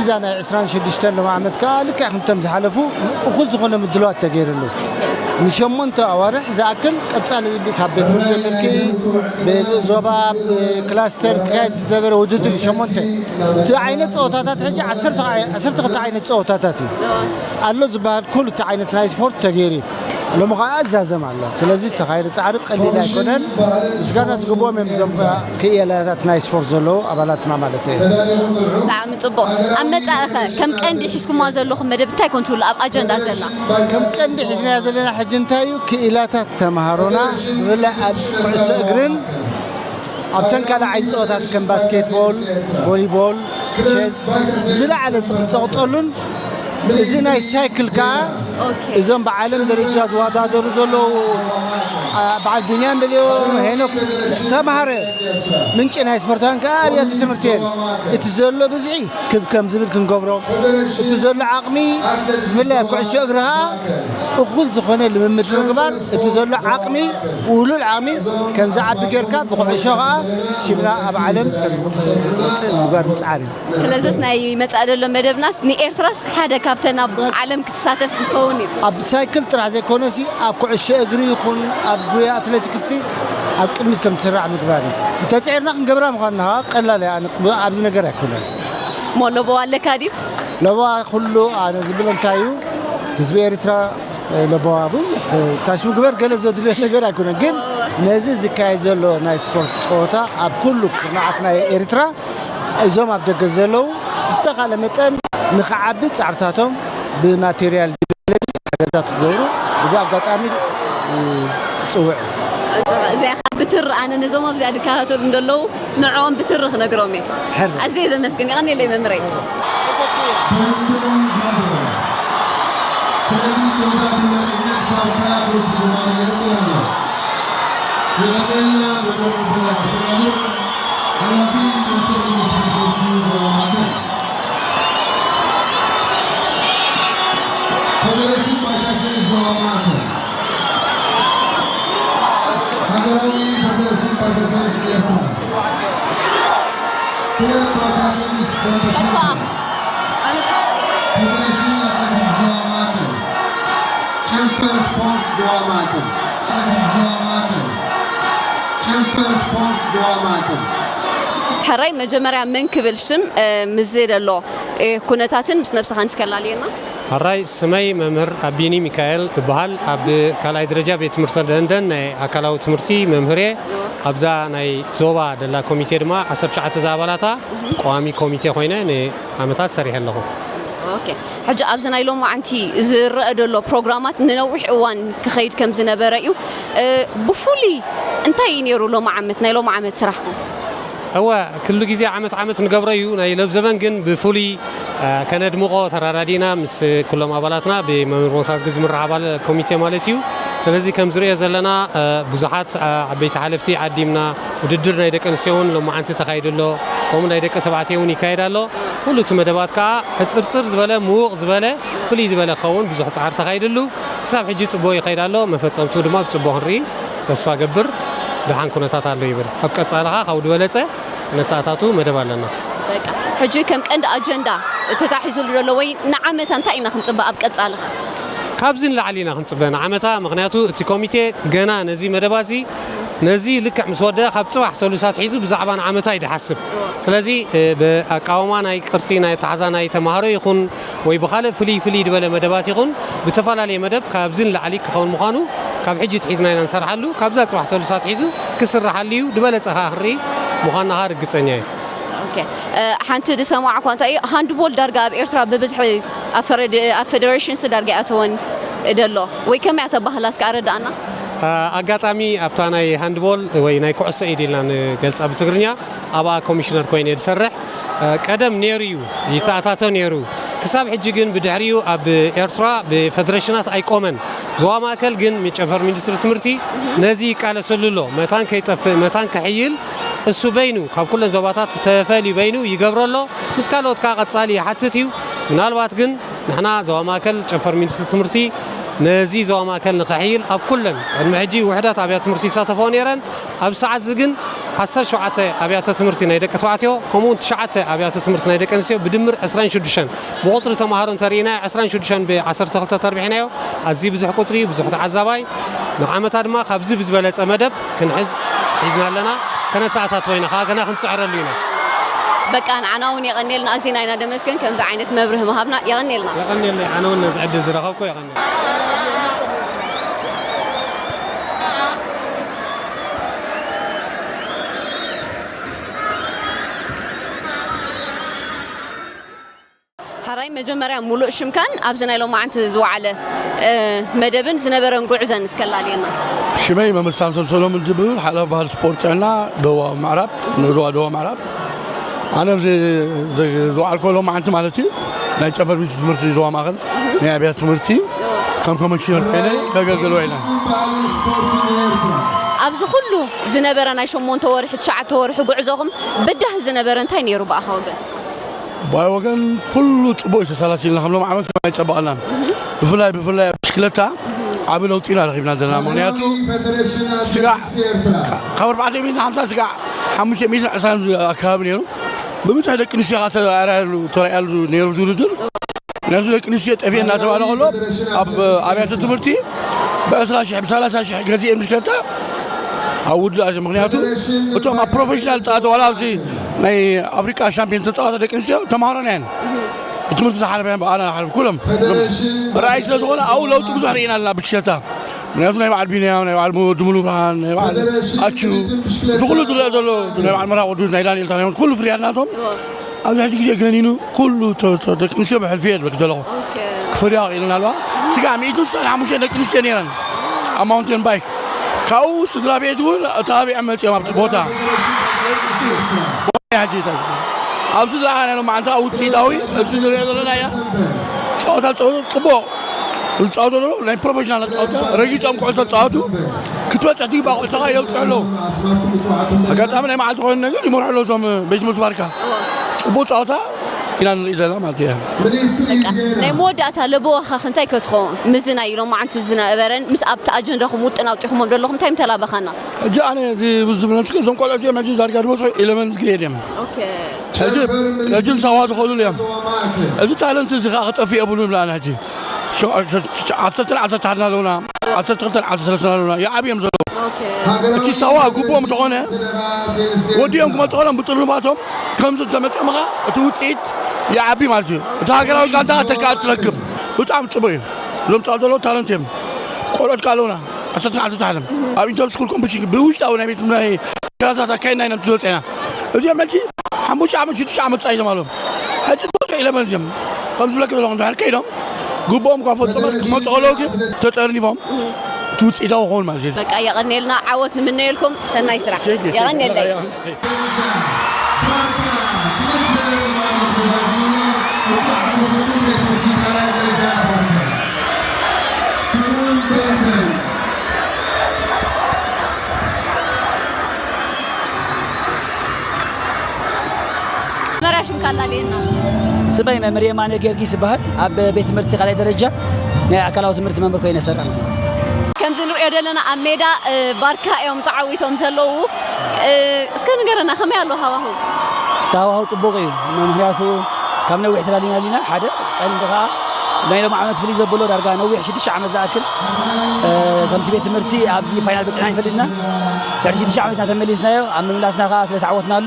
እዛ ናይ ዕስራን ሽዱሽተን ሎም ዓመት ከዓ ልክዕ ከምቶም ዝሓለፉ እኹል ዝኾነ ምድለዋት ተገይርሉ። ንሸሞንተ ኣዋርሕ ዝኣክል ቀጻሊ ካብ ቤት ትምህርቲ ጀሚርኪ ብዞባ ብክላስተር ክካየድ ዝነበረ ውድድር እዩ። ሸሞንተ እቲ ዓይነት ፀወታታት ሕጂ ዓሰርተ ክልተ ዓይነት ፀወታታት እዩ ኣሎ ዝበሃል ኩሉ እቲ ዓይነት ናይ ስፖርት ተገይሩ እዩ። ሎሚ ከዓ እዛዘም ኣሎ። ስለዚ ዝተኻየደ ፃዕሪ ቀሊል ኣይኮነን። ምስጋና ዝግብኦም እዮም እዞም ክኢላታት ናይ ስፖርት ዘለዉ ኣባላትና ማለት እዩ። ብጣዕሚ ጽቡቕ። ኣብ መጻኢኸ ከም ቀንዲ ሒዝኩማ ዘለኹም መደብ እንታይ ኮን ትብሉ ኣብ ኣጀንዳ ዘላ? ከም ቀንዲ ሒዝናያ ዘለና ሕጂ እንታይ እዩ? ክኢላታት ተምሃሮና ብፍላይ ኣብ ኩዕሶ እግርን ኣብተን ካልእ ዓይነት ጸወታት ከም ባስኬትቦል፣ ቮሊቦል፣ ቸዝ ብዝለዓለ ዝቕጸቕጠሉን እዚ ናይ ሳይክል ከኣ ኦኬ። እዞም ብዓለም ደረጃ ዝወዳደሩ ዘለዉ ኣ፣ በዓል ቢንያም በልዮ ሄኖክ ተምሃረ ምንጪ ናይ ስፖርታውያን ከኣ ኣብያተ ትምህርቲ እየን። እቲ ዘሎ ብዝሒ ክብ ከም ዝብል ክንገብሮ እቲ ዘሎ ዓቕሚ ብፍላይ ኣብ ኩዕሶ እግሪ ከኣ እኹል ዝኾነ ልምምድ ምግባር እቲ ዘሎ ዓቕሚ ውህሉል ዓቕሚ ከም ዝዓቢ ጌርካ ብኩዕሾ ከኣ ሽምና ኣብ ዓለም ከም ዝወፅእ ምግባር ምፅዓር እዩ። ስለዚስ ናይ መጻእ ዘሎ መደብናስ ንኤርትራስ ሓደ ካብተን ኣብ ዓለም ክትሳተፍ ክኸውን እዩ። ኣብ ሳይክል ጥራሕ ዘይኮነሲ ኣብ ኩዕሾ እግሪ ይኹን ኣብ ጉያ ኣትሌቲክስሲ ኣብ ቅድሚት ከም ትስራዕ ምግባር እዩ። እንተፅዒርና ክንገብራ ምዃንና ከዓ ቀላል እያ። ኣነ ኣብዚ ነገር ኣይኮነን። እሞ ለበዋ ኣለካ ድዩ? ለበዋ ኩሉ ኣነ ዝብል እንታይ እዩ ህዝቢ ኤርትራ ለበዋ ብዙሕ ታሽሙ ግበር ገለ ዘድልዮ ነገር ኣይኮነን። ግን ነዚ ዝካየድ ዘሎ ናይ ስፖርት ፀወታ ኣብ ኩሉ ቅርንዓት ናይ ኤርትራ እዞም ኣብ ደገ ዘለዉ ብዝተኻለ መጠን ንኽዓቢ ፃዕርታቶም ብማቴርያል ሓገዛት ክገብሩ እዚ ኣጋጣሚ ይፅውዕ። እዚኣ ብትር ኣነ ነዞም ኣብዚኣ ዝከታተሉ እንደለዉ ንዕኦም ብትር ክነግሮም እየ። ሕር ኣዝየ ዘመስግን። የቐንየለይ መምህረይ። ስለዚ ጸወታ ብመሪሕነት ባርካ ክልተ ጅማሮ ይቕጽል ኣሎ። የቐንየልና መምህር በላይ ሃብተጋብር፣ ሓላፊ ጨንፈር ሚኒስትሪ ትምህርቲ ዞባ ማእከል። ፌደሬሽን ባይታ ቴኒስ ዞባ ማእከል። ሃገራዊ ፌደሬሽን ባይታ ቴኒስ ኤርትራ። ክለብ ባይታ ቴኒስ ደንበ ሸንኮ። ፌደሬሽን ኣትሌቲክስ ዞባ ማእከል። ጨንፈር ስፖርት ዞባ ማእከል። ኣትሌቲክስ ዞባ ማእከል። ጨንፈር ስፖርት ዞባ ማእከል። ሕራይ መጀመርያ መን ክብል ሽም፣ እ፣ ምስዚ ደሎ፣ እ፣ ኩነታትን ምስ ነብስኻን እስከ ኣላልየና። ሕራይ ስመይ መምህር ኣቢኒ ሚካኤል እበሃል። ኣብ ካልኣይ ደረጃ ቤት ትምህርቲ ለንደን ናይ ኣካላዊ ትምህርቲ መምህር እየ። ኣብዛ ናይ ዞባ ደላ ኮሚቴ ድማ ዓሰርተ ትሽዓተ ዝኣባላታ ቀዋሚ ኮሚቴ ኮይነ ንዓመታት ሰሪሐ ኣለኹ። ኦኬ። ሕጂ ኣብዚ ናይ ሎማዓንቲ ዝረአ ዘሎ ፕሮግራማት ንነዊሕ እዋን ክኸይድ ከም ዝነበረ እዩ። እ፣ ብፍሉይ እንታይ እዩ ነይሩ ሎሚ ዓመት፣ ናይ ሎሚ ዓመት ስራሕኩም? እወ፣ ኩሉ ግዜ ዓመት ዓመት ንገብሮ እዩ። ናይ ለብ ዘበን ግን ብፍሉይ፣ እ፣ ከነድምቖ ተራዳዲና ምስ ኩሎም ኣባላትና ብመምህር ሞሳ ዝምራሕ ኣባል ኮሚቴ ማለት እዩ። ስለዚ ከም ዝርእዮ ዘለና፣ እ፣ ብዙሓት፣ እ፣ ዓበይቲ ሓለፍቲ ዓዲምና፣ ውድድር ናይ ደቂ ኣንስትዮ እውን ሎማዓንቲ ተኻይዱ ኣሎ። ከምኡ ናይ ደቂ ተባዕትዮ እውን ይካየድ ኣሎ። ኩሉ እቲ መደባት ከዓ ሕፅርፅር ዝበለ፣ ምውቕ ዝበለ፣ ፍልይ ዝበለ ክኸውን ብዙሕ ፃዕሪ ተኻይድሉ። ክሳብ ሕጂ ፅቡቕ ይኸይድ ኣሎ። መፈፀምቱ ድማ ብፅቡቕ ክንርኢ ተስፋ ገብር። ደሓን ኩነታት ኣሎ ይብል። ኣብ ቀፃሊ ከዓ ካብኡ ዝበለፀ ነተኣታቱ መደብ ኣለና። በቃ፣ ሕጂ ከም ቀንዲ ኣጀንዳ ተታሒዙሉ ዘሎ ወይ ንዓመታ እንታይ ኢና ክንፅበ ኣብ ቀፃሊ ኸ? ካብዚ ንላዕሊ ኢና ክንፅበ ንዓመታ። ምኽንያቱ እቲ ኮሚቴ ገና ነዚ መደባዚ ነዚ ልክዕ ምስ ወደአ ካብ ጽባሕ ሰሉስ ኣትሒዙ ብዛዕባ ንዓመታ እዩ ዝሓስብ። ስለዚ፣ እ፣ ብኣቃውማ ናይ ቅርጺ ናይ ኣተሓዛ ናይ ተማሃሮ ይኹን ወይ ብኻልእ ፍልይ ፍልይ ዝበለ መደባት ይኹን ብተፈላለየ መደብ ካብዚ ንላዕሊ ክኸውን ምዃኑ ካብ ሕጂ ትሒዝና ኢና ንሰርሓሉ። ካብዛ ጽባሕ ሰሉስ ኣትሒዙ ክስርሓሉ እዩ። ዝበለጸ ኸኣ ክርኢ ምዃንና ኸኣ ርግጸኛ እየ። ኦኬ። እ፣ ሓንቲ ዝሰማዕኳ እንታይ እዩ፣ ሃንድቦል ዳርጋ ኣብ ኤርትራ ብብዝሒ ኣብ ፈረድ-፣ ኣብ ፌደሬሽንስ ዳርጋ ኣይኣተወን ደሎ ወይ ከመይ እያ ተባህላ እስከ ኣረድኣና? እ፣ ኣጋጣሚ ኣብታ ናይ ሃንድቦል ወይ ናይ ኩዕሶ ኢድ ኢልና ንገልጻ ብትግርኛ፣ ኣብኣ ኮሚሽነር ኮይነ እየ ዝሰርሕ። እ፣ ቀደም ነይሩ እዩ፣ ይተኣታቶ ነይሩ። ክሳብ ሕጂ ግን ብድሕሪኡ ኣብ ኤርትራ ብፌደሬሽናት ኣይቆመን። ዞባ ማእከል ግን ጨንፈር ሚኒስትሪ ትምህርቲ ነዚ ይቃለሰሉ ኣሎ። መታን ከይጠፍእ፣ መታን ከሕይል እሱ በይኑ ካብ ኩለን ዞባታት ተፈልዩ በይኑ ይገብሮ ኣሎ። ምስ ካልኦት ከኣ ቀጻሊ ይሓትት እዩ። ምናልባት ግን ንሕና ዞባ ማእከል ጨንፈር ሚኒስትሪ ትምህርቲ ነዚ ዞባ ማእከል ንኸሕይል ኣብ ኩለን ቅድሚ ሕጂ ውሕዳት ኣብያተ ትምህርቲ ይሳተፋ ነይረን። ኣብ ሰዓት እዚ ግን ዓሰርተ ሸውዓተ ኣብያተ ትምህርቲ ናይ ደቂ ተባዕትዮ ከምኡ እውን ትሽዓተ ኣብያተ ትምህርቲ ናይ ደቂ ኣንስትዮ ብድምር ዕስራን ሽዱሽተን ብቑጽሪ ተምሃሮ እንተርኢናዮ ዕስራን ሽዱሽተን ብዓሰርተ ክልተ ተርቢሕናዮ። ኣዝዩ ብዙሕ ቁጽሪ እዩ፣ ብዙሕ ተዓዛባይ። ንዓመታ ድማ ካብዚ ብዝበለጸ መደብ ክንሕዝ ሒዝና ኣለና። ከነተኣታትዎ ኢና፣ ከኣ ገና ክንጽዕረሉ ኢና። በቃ ንዓና እውን የቐንየልና፣ ኣዚና ኢና ደመስገን ከምዚ ዓይነት መብርሂ ምሃብና፣ የቐንየልና። የቐንየልና፣ ኣነ እውን ነዚ ዕድል ዝረኸብኩ የቐንየልና። ሓራይ መጀመርያ ሙሉእ ሽምካን ኣብዚ ናይ ሎማዓንቲ ዝወዓለ፣ እ፣ መደብን ዝነበረን ጉዕዘን እስከ ኣላልየና። ሽመይ መምህር ሳምሶን ሰሎሙን ዝብል ሓላፊ ባህሊ ስፖርት ጥዕና ደቡባዊ ምዕራብ፣ ንዞባ ደቡባዊ ምዕራብ። ኣነ ኣብዚ ዝ-፣ ዝወዓልኩ ሎማዓንቲ ማለት እዩ ናይ ጨንፈር ሚኒስትሪ ትምህርቲ ዞባ ማእከል ናይ ኣብያተ ትምህርቲ ከም ኮሚሽነር ኮይነ ከገልግል ውዒለ። ኣብዚ ኩሉ ዝነበረ ናይ ሸሞንተ ወርሒ፣ ትሽዓተ ወርሒ ጉዕዞኹም በዳሂ ዝነበረ እንታይ ነይሩ ብኣኻ ወገን? ብኣይ ወገን ኩሉ ጽቡቕ እዩ ተሰላሲልና፣ ከም ሎም ዓመት ከም ኣይጸበቐናን። ብፍላይ፣ ብፍላይ ኣብ ብሽክለታ ዓቢ ለውጢ ኢና ረኺብና ዘለና። ምኽንያቱ ስጋዕ ካብ ኣርባዕተ ሚእቲ ሓምሳ ስጋዕ ሓሙሽተ ሚእቲ ዕስራን ኣከባቢ ነይሩ። ብብዝሒ ደቂ ኣንስትዮ ከዓ ተራእያሉ፣ ተራእያሉ ነይሩ እዚ ውድድር። ምኽንያቱ ደቂ ኣንስትዮ ጠፍኤ እናተባህለ ከሎ ኣብ ኣብያተ ትምህርቲ ብዕስራ ሽሕ፣ ብሰላሳ ሽሕ ገዚኤን ብሽክለታ ኣብ ውድድር ኣትየን። ምኽንያቱ እቶም ኣብ ፕሮፌሽናል ዝፃወቱ ዋላ ኣብዚ ናይ ኣፍሪቃ ሻምፒዮን ዝተፃወታ ደቂ ኣንስትዮ ተምሃሮና እየን። ብትምህርቲ ዝሓለፈ እየን፣ ብኣና ዝሓለፉ ኩሎም። ራእይ ስለ ዝኾነ ኣብኡ ለውጢ ብዙሕ ርኢና ኣለና ብሽክለታ። ምኽንያቱ ናይ በዓል ቢንያም፣ ናይ በዓል ወዲ ሙሉ ብርሃን፣ ናይ በዓል ኣቹ፣ እዚ ኩሉ ዝረአ ዘሎ ናይ በዓል መርሃ ቅዱስ፣ ናይ ዳንኤል ተኽለሃይማኖት ኩሉ ፍርያት ናቶም ኣብዚ ሕጂ ግዜ ገኒኑ ኩሉ ተ-፣ ተ-፣ ደቂ ኣንስትዮ ብሕልፊ እየ ዝብል ዘለኹ። ኦኬ። ክፈርያ ክኢለን ኣለዋ። ስጋዕ ሚእትን ስሳን ሓሙሽተ ደቂ ኣንስትዮ ነይረን ኣብ ማውንቴን ባይክ። ካብኡ ስድራ ቤት እውን ተባቢዖም መፂኦም ኣብቲ ቦታ። ሕጂ ኣብዚ ዝረኣናዮ መዓልቲ ውፅኢታዊ፣ እዚ ንሪኦ ዘለና እያ። ጸወታ ጸወታ ጽቡቕ ዝጻወቱ ኣለዉ። ናይ ፕሮፌሽናል ጸወታ ረጊጾም ኩዕሶ ዝጻወቱ ክትበጽሕ ትግባእ ኩዕሶ ከኣ የብጽሑ ኣለዉ። ኣጋጣሚ ናይ መዓልቲ ኮይኑ ነገር ይመርሑ ኣለዉ እቶም ቤት ትምህርቲ ባርካ። ጽቡቕ ጸወታ ኢና ንርኢ ዘለና ማለት እየ። በቃ፣ ናይ መወዳእታ ለበዋኻ እንታይ ከ ትኸውን? ምስዚ ናይ ሎማዓንቲ ዝነበረን ምስ ኣብቲ ኣጀንዳኹም ውጥን ኣውጺኹሞም ዘለኹም እንታይ ምተላበኻና? ሕጂ ኣነ እዚ ዝብለንስኪ እዞም ቆልዑ እዚኦም ሕጂ ዳርጋ ዝበዝሑ ኢለቨንዝ ግሬድ እዮም። ኦኬ። ሕጂ፣ ሕጂ ንሳዋ ዝኸዱሉ እዮም። እዚ ታለንት እዚ ከዓ ክጠፍእ የብሉን ብለና ሕጂ። ሸ-፣ ሸ-፣ ሸ-፣ ዓሰርተን ዓሰርተ ሓደን ኣለውና፣ ዓሰርተ ክልተን ዓሰርተ ሰለስተን ኣለውና፣ ይዓብዮም ዘለዉ። ኦኬ። እቲ ሳዋ ግቡኦም እንተኾነ፣ ወዲኦም ክመፅኦም ብጥርንፋቶም ከምዚ እንተመፅኦም ከዓ እቲ ውፅኢት ይዓቢ ማለት እዩ። እቲ ሃገራዊ ጋንታ ተካል ትረክብ። ብጣዕሚ ፅቡቅ እዩ። እዞም ፃው ዘለዉ ታለንት እዮም። ቆልዑት ከዓ ኣለውና፣ ዓሰርተ ዓሰርተ ሓደ ኣብ ኢንተር ስኩል ኮምፒቲሽን ብውሽጣዊ ናይ ቤት ናይ ክላሳት ኣካይድና ኢና ዝወፅና። እዚኦም ሕጂ ሓሙሽተ ዓመት ሽዱሽተ ዓመት ፃኢዞም ኣለዉ። ሕጂ ትወፅኦ ኢለመን እዚኦም ከም ዝብለክ ዘለኹ እንድሕር ከይዶም ግብኦም እኳ ፈፀመ ክመፁ ከለዉ ግን ተጠርኒፎም እቲ ውፅኢታዊ ክኸውን ማለት እዩ። በቃ የቐኔልና፣ ዓወት ንምነየልኩም፣ ሰናይ ስራሕ። የቐኔለይ። መርያ ሽምካ ኣላልየና። ስመይ መምህር የማነ ጊዮርጊስ ይበሃል። ኣብ ቤት ትምህርቲ ካልኣይ ደረጃ ናይ ኣካላዊ ትምህርቲ መምህር ኮይነ እሰርሕ ማለት እዩ። ከምዚ ንሪኦ ዘለና ኣብ ሜዳ፣ እ፣ ባርካ እዮም ተዓዊቶም ዘለዉ። እ፣ እስከ ንገረና ከመይ ኣሎ ሃዋህው? እቲ ሃዋህው ጽቡቕ እዩ። ምኽንያቱ ካብ ነዊሕ ተላሊና ኣሊና ሓደ ቀንዲ ከኣ ናይ ሎም ዓመት ፍልይ ዘብሎ ዳርጋ ነዊሕ ሽዱሽተ ዓመት ዝኣክል፣ እ፣ ከምቲ ቤት ትምህርቲ ኣብዚ ፋይናል በጺሕና ኣይንፈልጥና። ድሕሪ ሽዱሽተ ዓመት ኢና ተመሊስናዮ። ኣብ ምምላስና ከኣ ስለ ተዓወትናሉ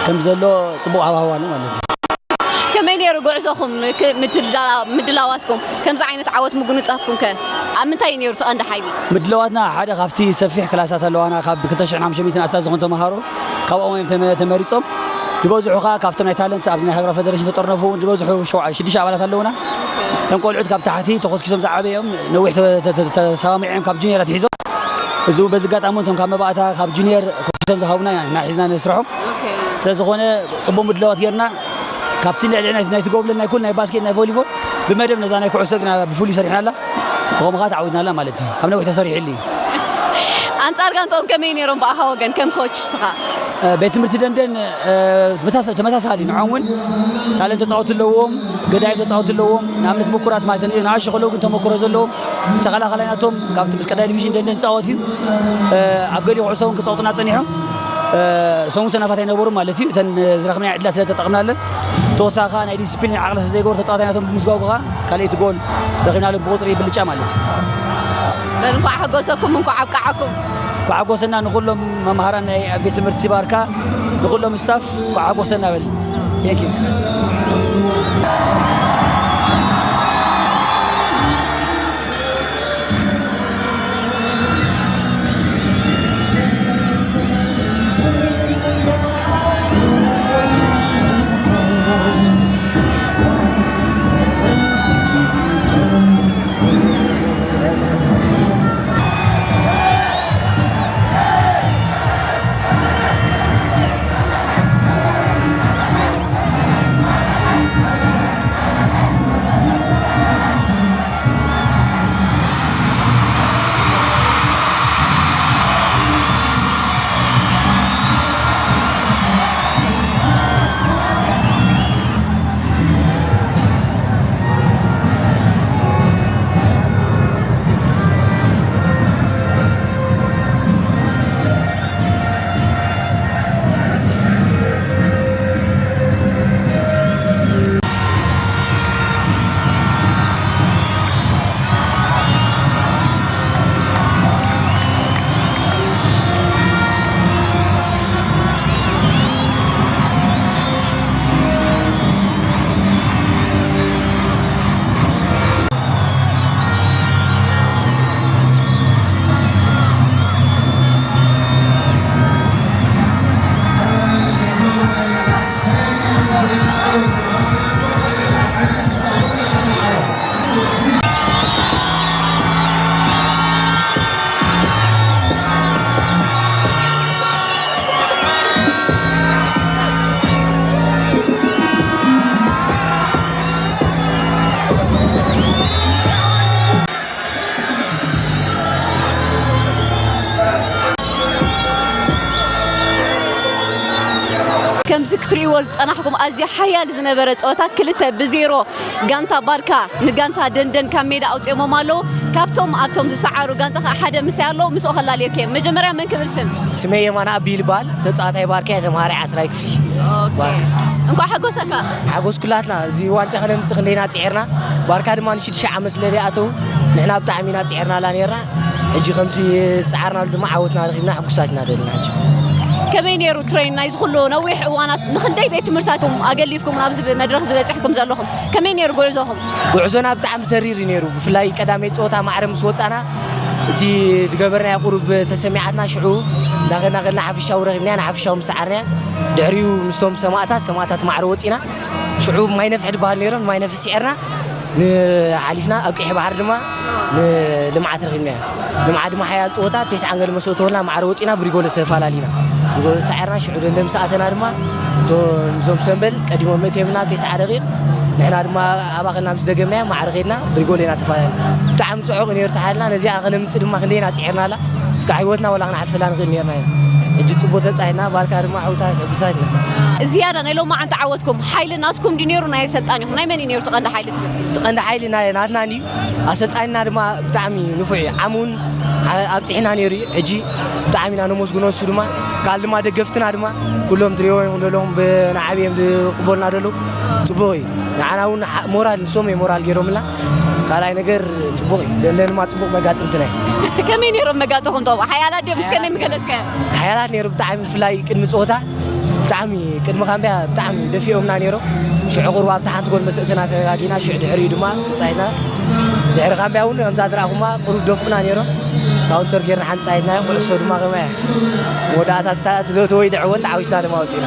ከም ዘሎ ጽቡቕ ሃዋህው ኣሎ ማለት እዩ። ከመይ ነይሩ ጉዕዞኹም? ክ-፣ ምትልዳ-፣ ምድላዋትኩም? ከምዚ ዓይነት ዓወት ምጉንጻፍኩም ከ ኣብ ምንታይ እዩ ነይሩ እቲ ቀንዲ ሓይሊ? ምድላዋትና ሓደ ካብቲ ሰፊሕ ክላሳት ኣለዋና፣ ካብ ክልተ ሽሕን ሓሙሽተ ሚእትን ኣስታት ዝኾኑ ተምሃሮ ካብኦም እዮም ተመ-፣ ተመሪጾም። ዝበዝሑ ከኣ ካብቶም ናይ ታለንት ኣብዚ ናይ ሃገራዊ ፈደረሽን ዝተጠርነፉ እውን ዝበዝሑ ሸውዓ-፣ ሽዱሽተ ኣባላት ኣለውና። እቶም ቆልዑት ካብ ታሕቲ ተኾስኪሶም ዝዓበዩ እዮም። ነዊሕ ተ-፣ ተ-፣ ተ-፣ ተሰማሚዖም ካብ ጁኒየር ኣትሒዞም። እዚ እውን በዚ ኣጋጣሚ እቶም ካብ መባእታ ካብ ጁኒየር ኮስኪሶም ዝሃቡና ኢና ሒዝና ነስርሖም። ኦኬ። ስለ ዝኾነ ጽቡቕ ምድላዋት ጌርና ካብቲ ልዕሊ ናይ፣ ናይቲ ጎብለል ናይ ኩል ናይ ባስኬት ናይ ቮሊቦል ብመደብ ነዛ ናይ ኩዕሶ ግና ብፍሉይ ሰሪሕናላ። ብኸምኡ ኸዓ ተዓዊትናላ ማለት እዩ። ኣብ ነዊሕ ተሰሪሕሉ እዩ። ኣንጻር ጋንትኦም ከመይ ነይሮም ብኣኻ ወገን ከም ኮች ስኻ? ቤት ትምህርቲ ደንደን ተመሳሳሊ ንዖም እውን ታለን ተፃወቱ ኣለዎም፣ ገዳይም ተፃወቱ ኣለዎም። ንኣብነት ምኩራት ማለት ንኣሽ ከለዉ ግን ተመክሮ ዘለዎም ተኸላኸላይ ናቶም ካብቲ ምስ ቀዳይ ዲቪዥን ደንደን ዝፃወት እዩ። ኣብ ገሊኡ ኩዕሶ እውን ክፃወቱና ፀኒሖም። ሰሙን ሰናፋት ኣይነበሩ ማለት እዩ። እተን ዝረኽብና ዕድላት ስለ ተጠቕምናለን ተወሳኺ ናይ ዲስፕሊን ዓቕሊ ስለ ዘይገበሩ ተፃዋታይ ናቶም ብምስጓጉ ከዓ ካልኣይቲ ጎል ረኺብናሉ ብቁፅሪ ብልጫ ማለት እዩ። በል እንኳዕ ሓጎሰኩም፣ እንኳዕ ኣብቃዓኩም። እንኳዕ ሓጎሰና ንኩሎም መምሃራን ናይ ቤት ትምህርቲ ባርካ፣ ንኩሎም ስታፍ እንኳዕ ሓጎሰና በል። Thank you። ከምዚ ክትርእይዎ ዝጸናሕኩም ኣዝዩ ሓያል ዝነበረ ጸወታ ክልተ ብዜሮ ጋንታ ባርካ ንጋንታ ደንደን ካብ ሜዳ ኣውጺኦሞም ኣለዉ። ካብቶም ኣብቶም ዝሰዓሩ ጋንታ ከኣ ሓደ ምሳይ ኣሎ፣ ምስኡ ከላልየኩም እየ። መጀመርያ መን ክብል ስም? ስመይ የማነ ኣቢ ይበሃል። ተጻዋታይ ባርካ እየ፣ ተምሃራይ ዓስራይ ክፍሊ። ኦኬ። ባርካ። እንኳዕ ሓጎሰካ። ሓጎስ ኩላትና። እዚ ዋንጫ ከነምጽእ ክንደይና ጽዒርና። ባርካ ድማ ንሽዱሽተ ዓመት ስለ ዘይኣተዉ ንሕና ብጣዕሚ ኢና ጽዒርናላ ነይርና። ሕጂ ከምቲ ዝጸዓርናሉ ድማ ዓወትና ረኺብና ሕጉሳት ኢና ዘለና ሕጂ። ከመይ ነይሩ ትሬን ናይዚ ኩሉ ነዊሕ እዋናት ንኽንደይ ቤት ትምህርታትኩም ኣገሊፍኩም ናብዚ መድረኽ ዝበጺሕኩም ዘለኹም? ከመይ ነይሩ ጉዕዞኹም? ጉዕዞና ብጣዕሚ ተሪር እዩ ነይሩ። ብፍላይ ቀዳመይ ጸወታ ማዕረ ምስ ወጻና እቲ ዝገበርናዮ ቁሩብ ተሰሚዓትና ሽዑ እንዳኸድና ከድና ሓፈሻዊ ረኺብናዮ፣ ንሓፈሻዊ ምስ ሰዓርናዮ ድሕሪኡ ምስቶም ሰማእታት፣ ሰማእታት ማዕረ ወጺና ሽዑ ማይ ነፍሒ ዝበሃል ነይሩ፣ ማይ ነፍሒ ስዒርና ንሓሊፍና ኣብ ቀይሕ ባሕሪ ድማ ንልምዓት ረኺብናዮ። ልምዓት ድማ ሓያል ጸወታ ቴስዓን ገለ መሰ እተወልና ማዕረ ወጺና ብሪጎለ ተፈላሊና። ብሪጎለ ሰዒርና ሽዑ ደንደን ምስ ኣተና ድማ እቶም እዞም ሰምበል ቀዲሞም መእትየምና ቴስዓ ደቂቕ ንሕና ድማ ኣባኸልና ምስ ደገምናዮ ማዕረ ኸድና ብሪጎለ ኢና ተፈላሊና። ብጣዕሚ ጽዑቕ ነይሩ ተሓልና ነዚኣ ከነምጽእ ድማ ክንደይና ጽዒርናላ። እስካዕ ህይወትና ወላ ክንሓልፈላ ንኽእል ነይርና ኢና። ሕጂ ጽቡቕ ተጻሂና ባርካ ድማ ዓውታ ተሕጉሳትና። ዝያዳ ናይ ሎማዓንቲ ዓወትኩም ሓይሊ ናትኩም ድዩ ነይሩ ናይ ኣሰልጣኒኹም? ናይ መን እዩ ነይሩ እቲ ቀንዲ ሓይሊ ትብል? እቲ ቀንዲ ሓይሊ ናይ ናትና እንድዩ። ኣሰልጣኒና ድማ ብጣዕሚ ንፉዕ እዩ። ዓሙ እውን ኣ-፣ ኣብጺሕና ነይሩ እዩ። ሕጂ ብጣዕሚ ኢና ነመስግኖ። ንሱ ድማ ካልእ ድማ ደገፍትና ድማ ኩሎም ትሪእዎም ዘለኹም ብ-፣ ንዓብዮም ዝቕበሉና ዘለዉ ጽቡቕ እዩ። ንዓና እውን ሓ-፣ ሞራል ንሶም እዮም ሞራል ገይሮምልና። ካልኣይ ነገር ጽቡቕ እዩ። ደንደን ድማ ጽቡቕ መጋጥምትና እዩ። ከመይ ነይሮም መጋጥኹም ቶም ሓያላት ድዮም? ምስ ከመይ ምገለጽካዮ? ሓያላት ነይሩ ብጣዕሚ፣ ብፍላይ ቅድሚ ጸወታ ብጣዕሚ ቅድሚ ካምብያ ብጣዕሚ ደፊኦምና ነይሮም። ሽዑ ቁሩብ ኣብታ ሓንቲ ጎል መሰእትና ተረጋጊና፣ ሽዑ ድሕሪኡ ድማ ተጻይና። ድሕሪ ካምብያ እውን ከምዛ ዝረኣኹማ ቁሩብ ደፍኡና ነይሮም። ካውንተር ጌርና ሓንቲ ጻይድናዮ፣ ኩዕሶ ድማ ከማያ መወዳእታ ስታ-፣ እቲ ዘእተወ ይድዕወት ዓዊትና ድማ ወጺና።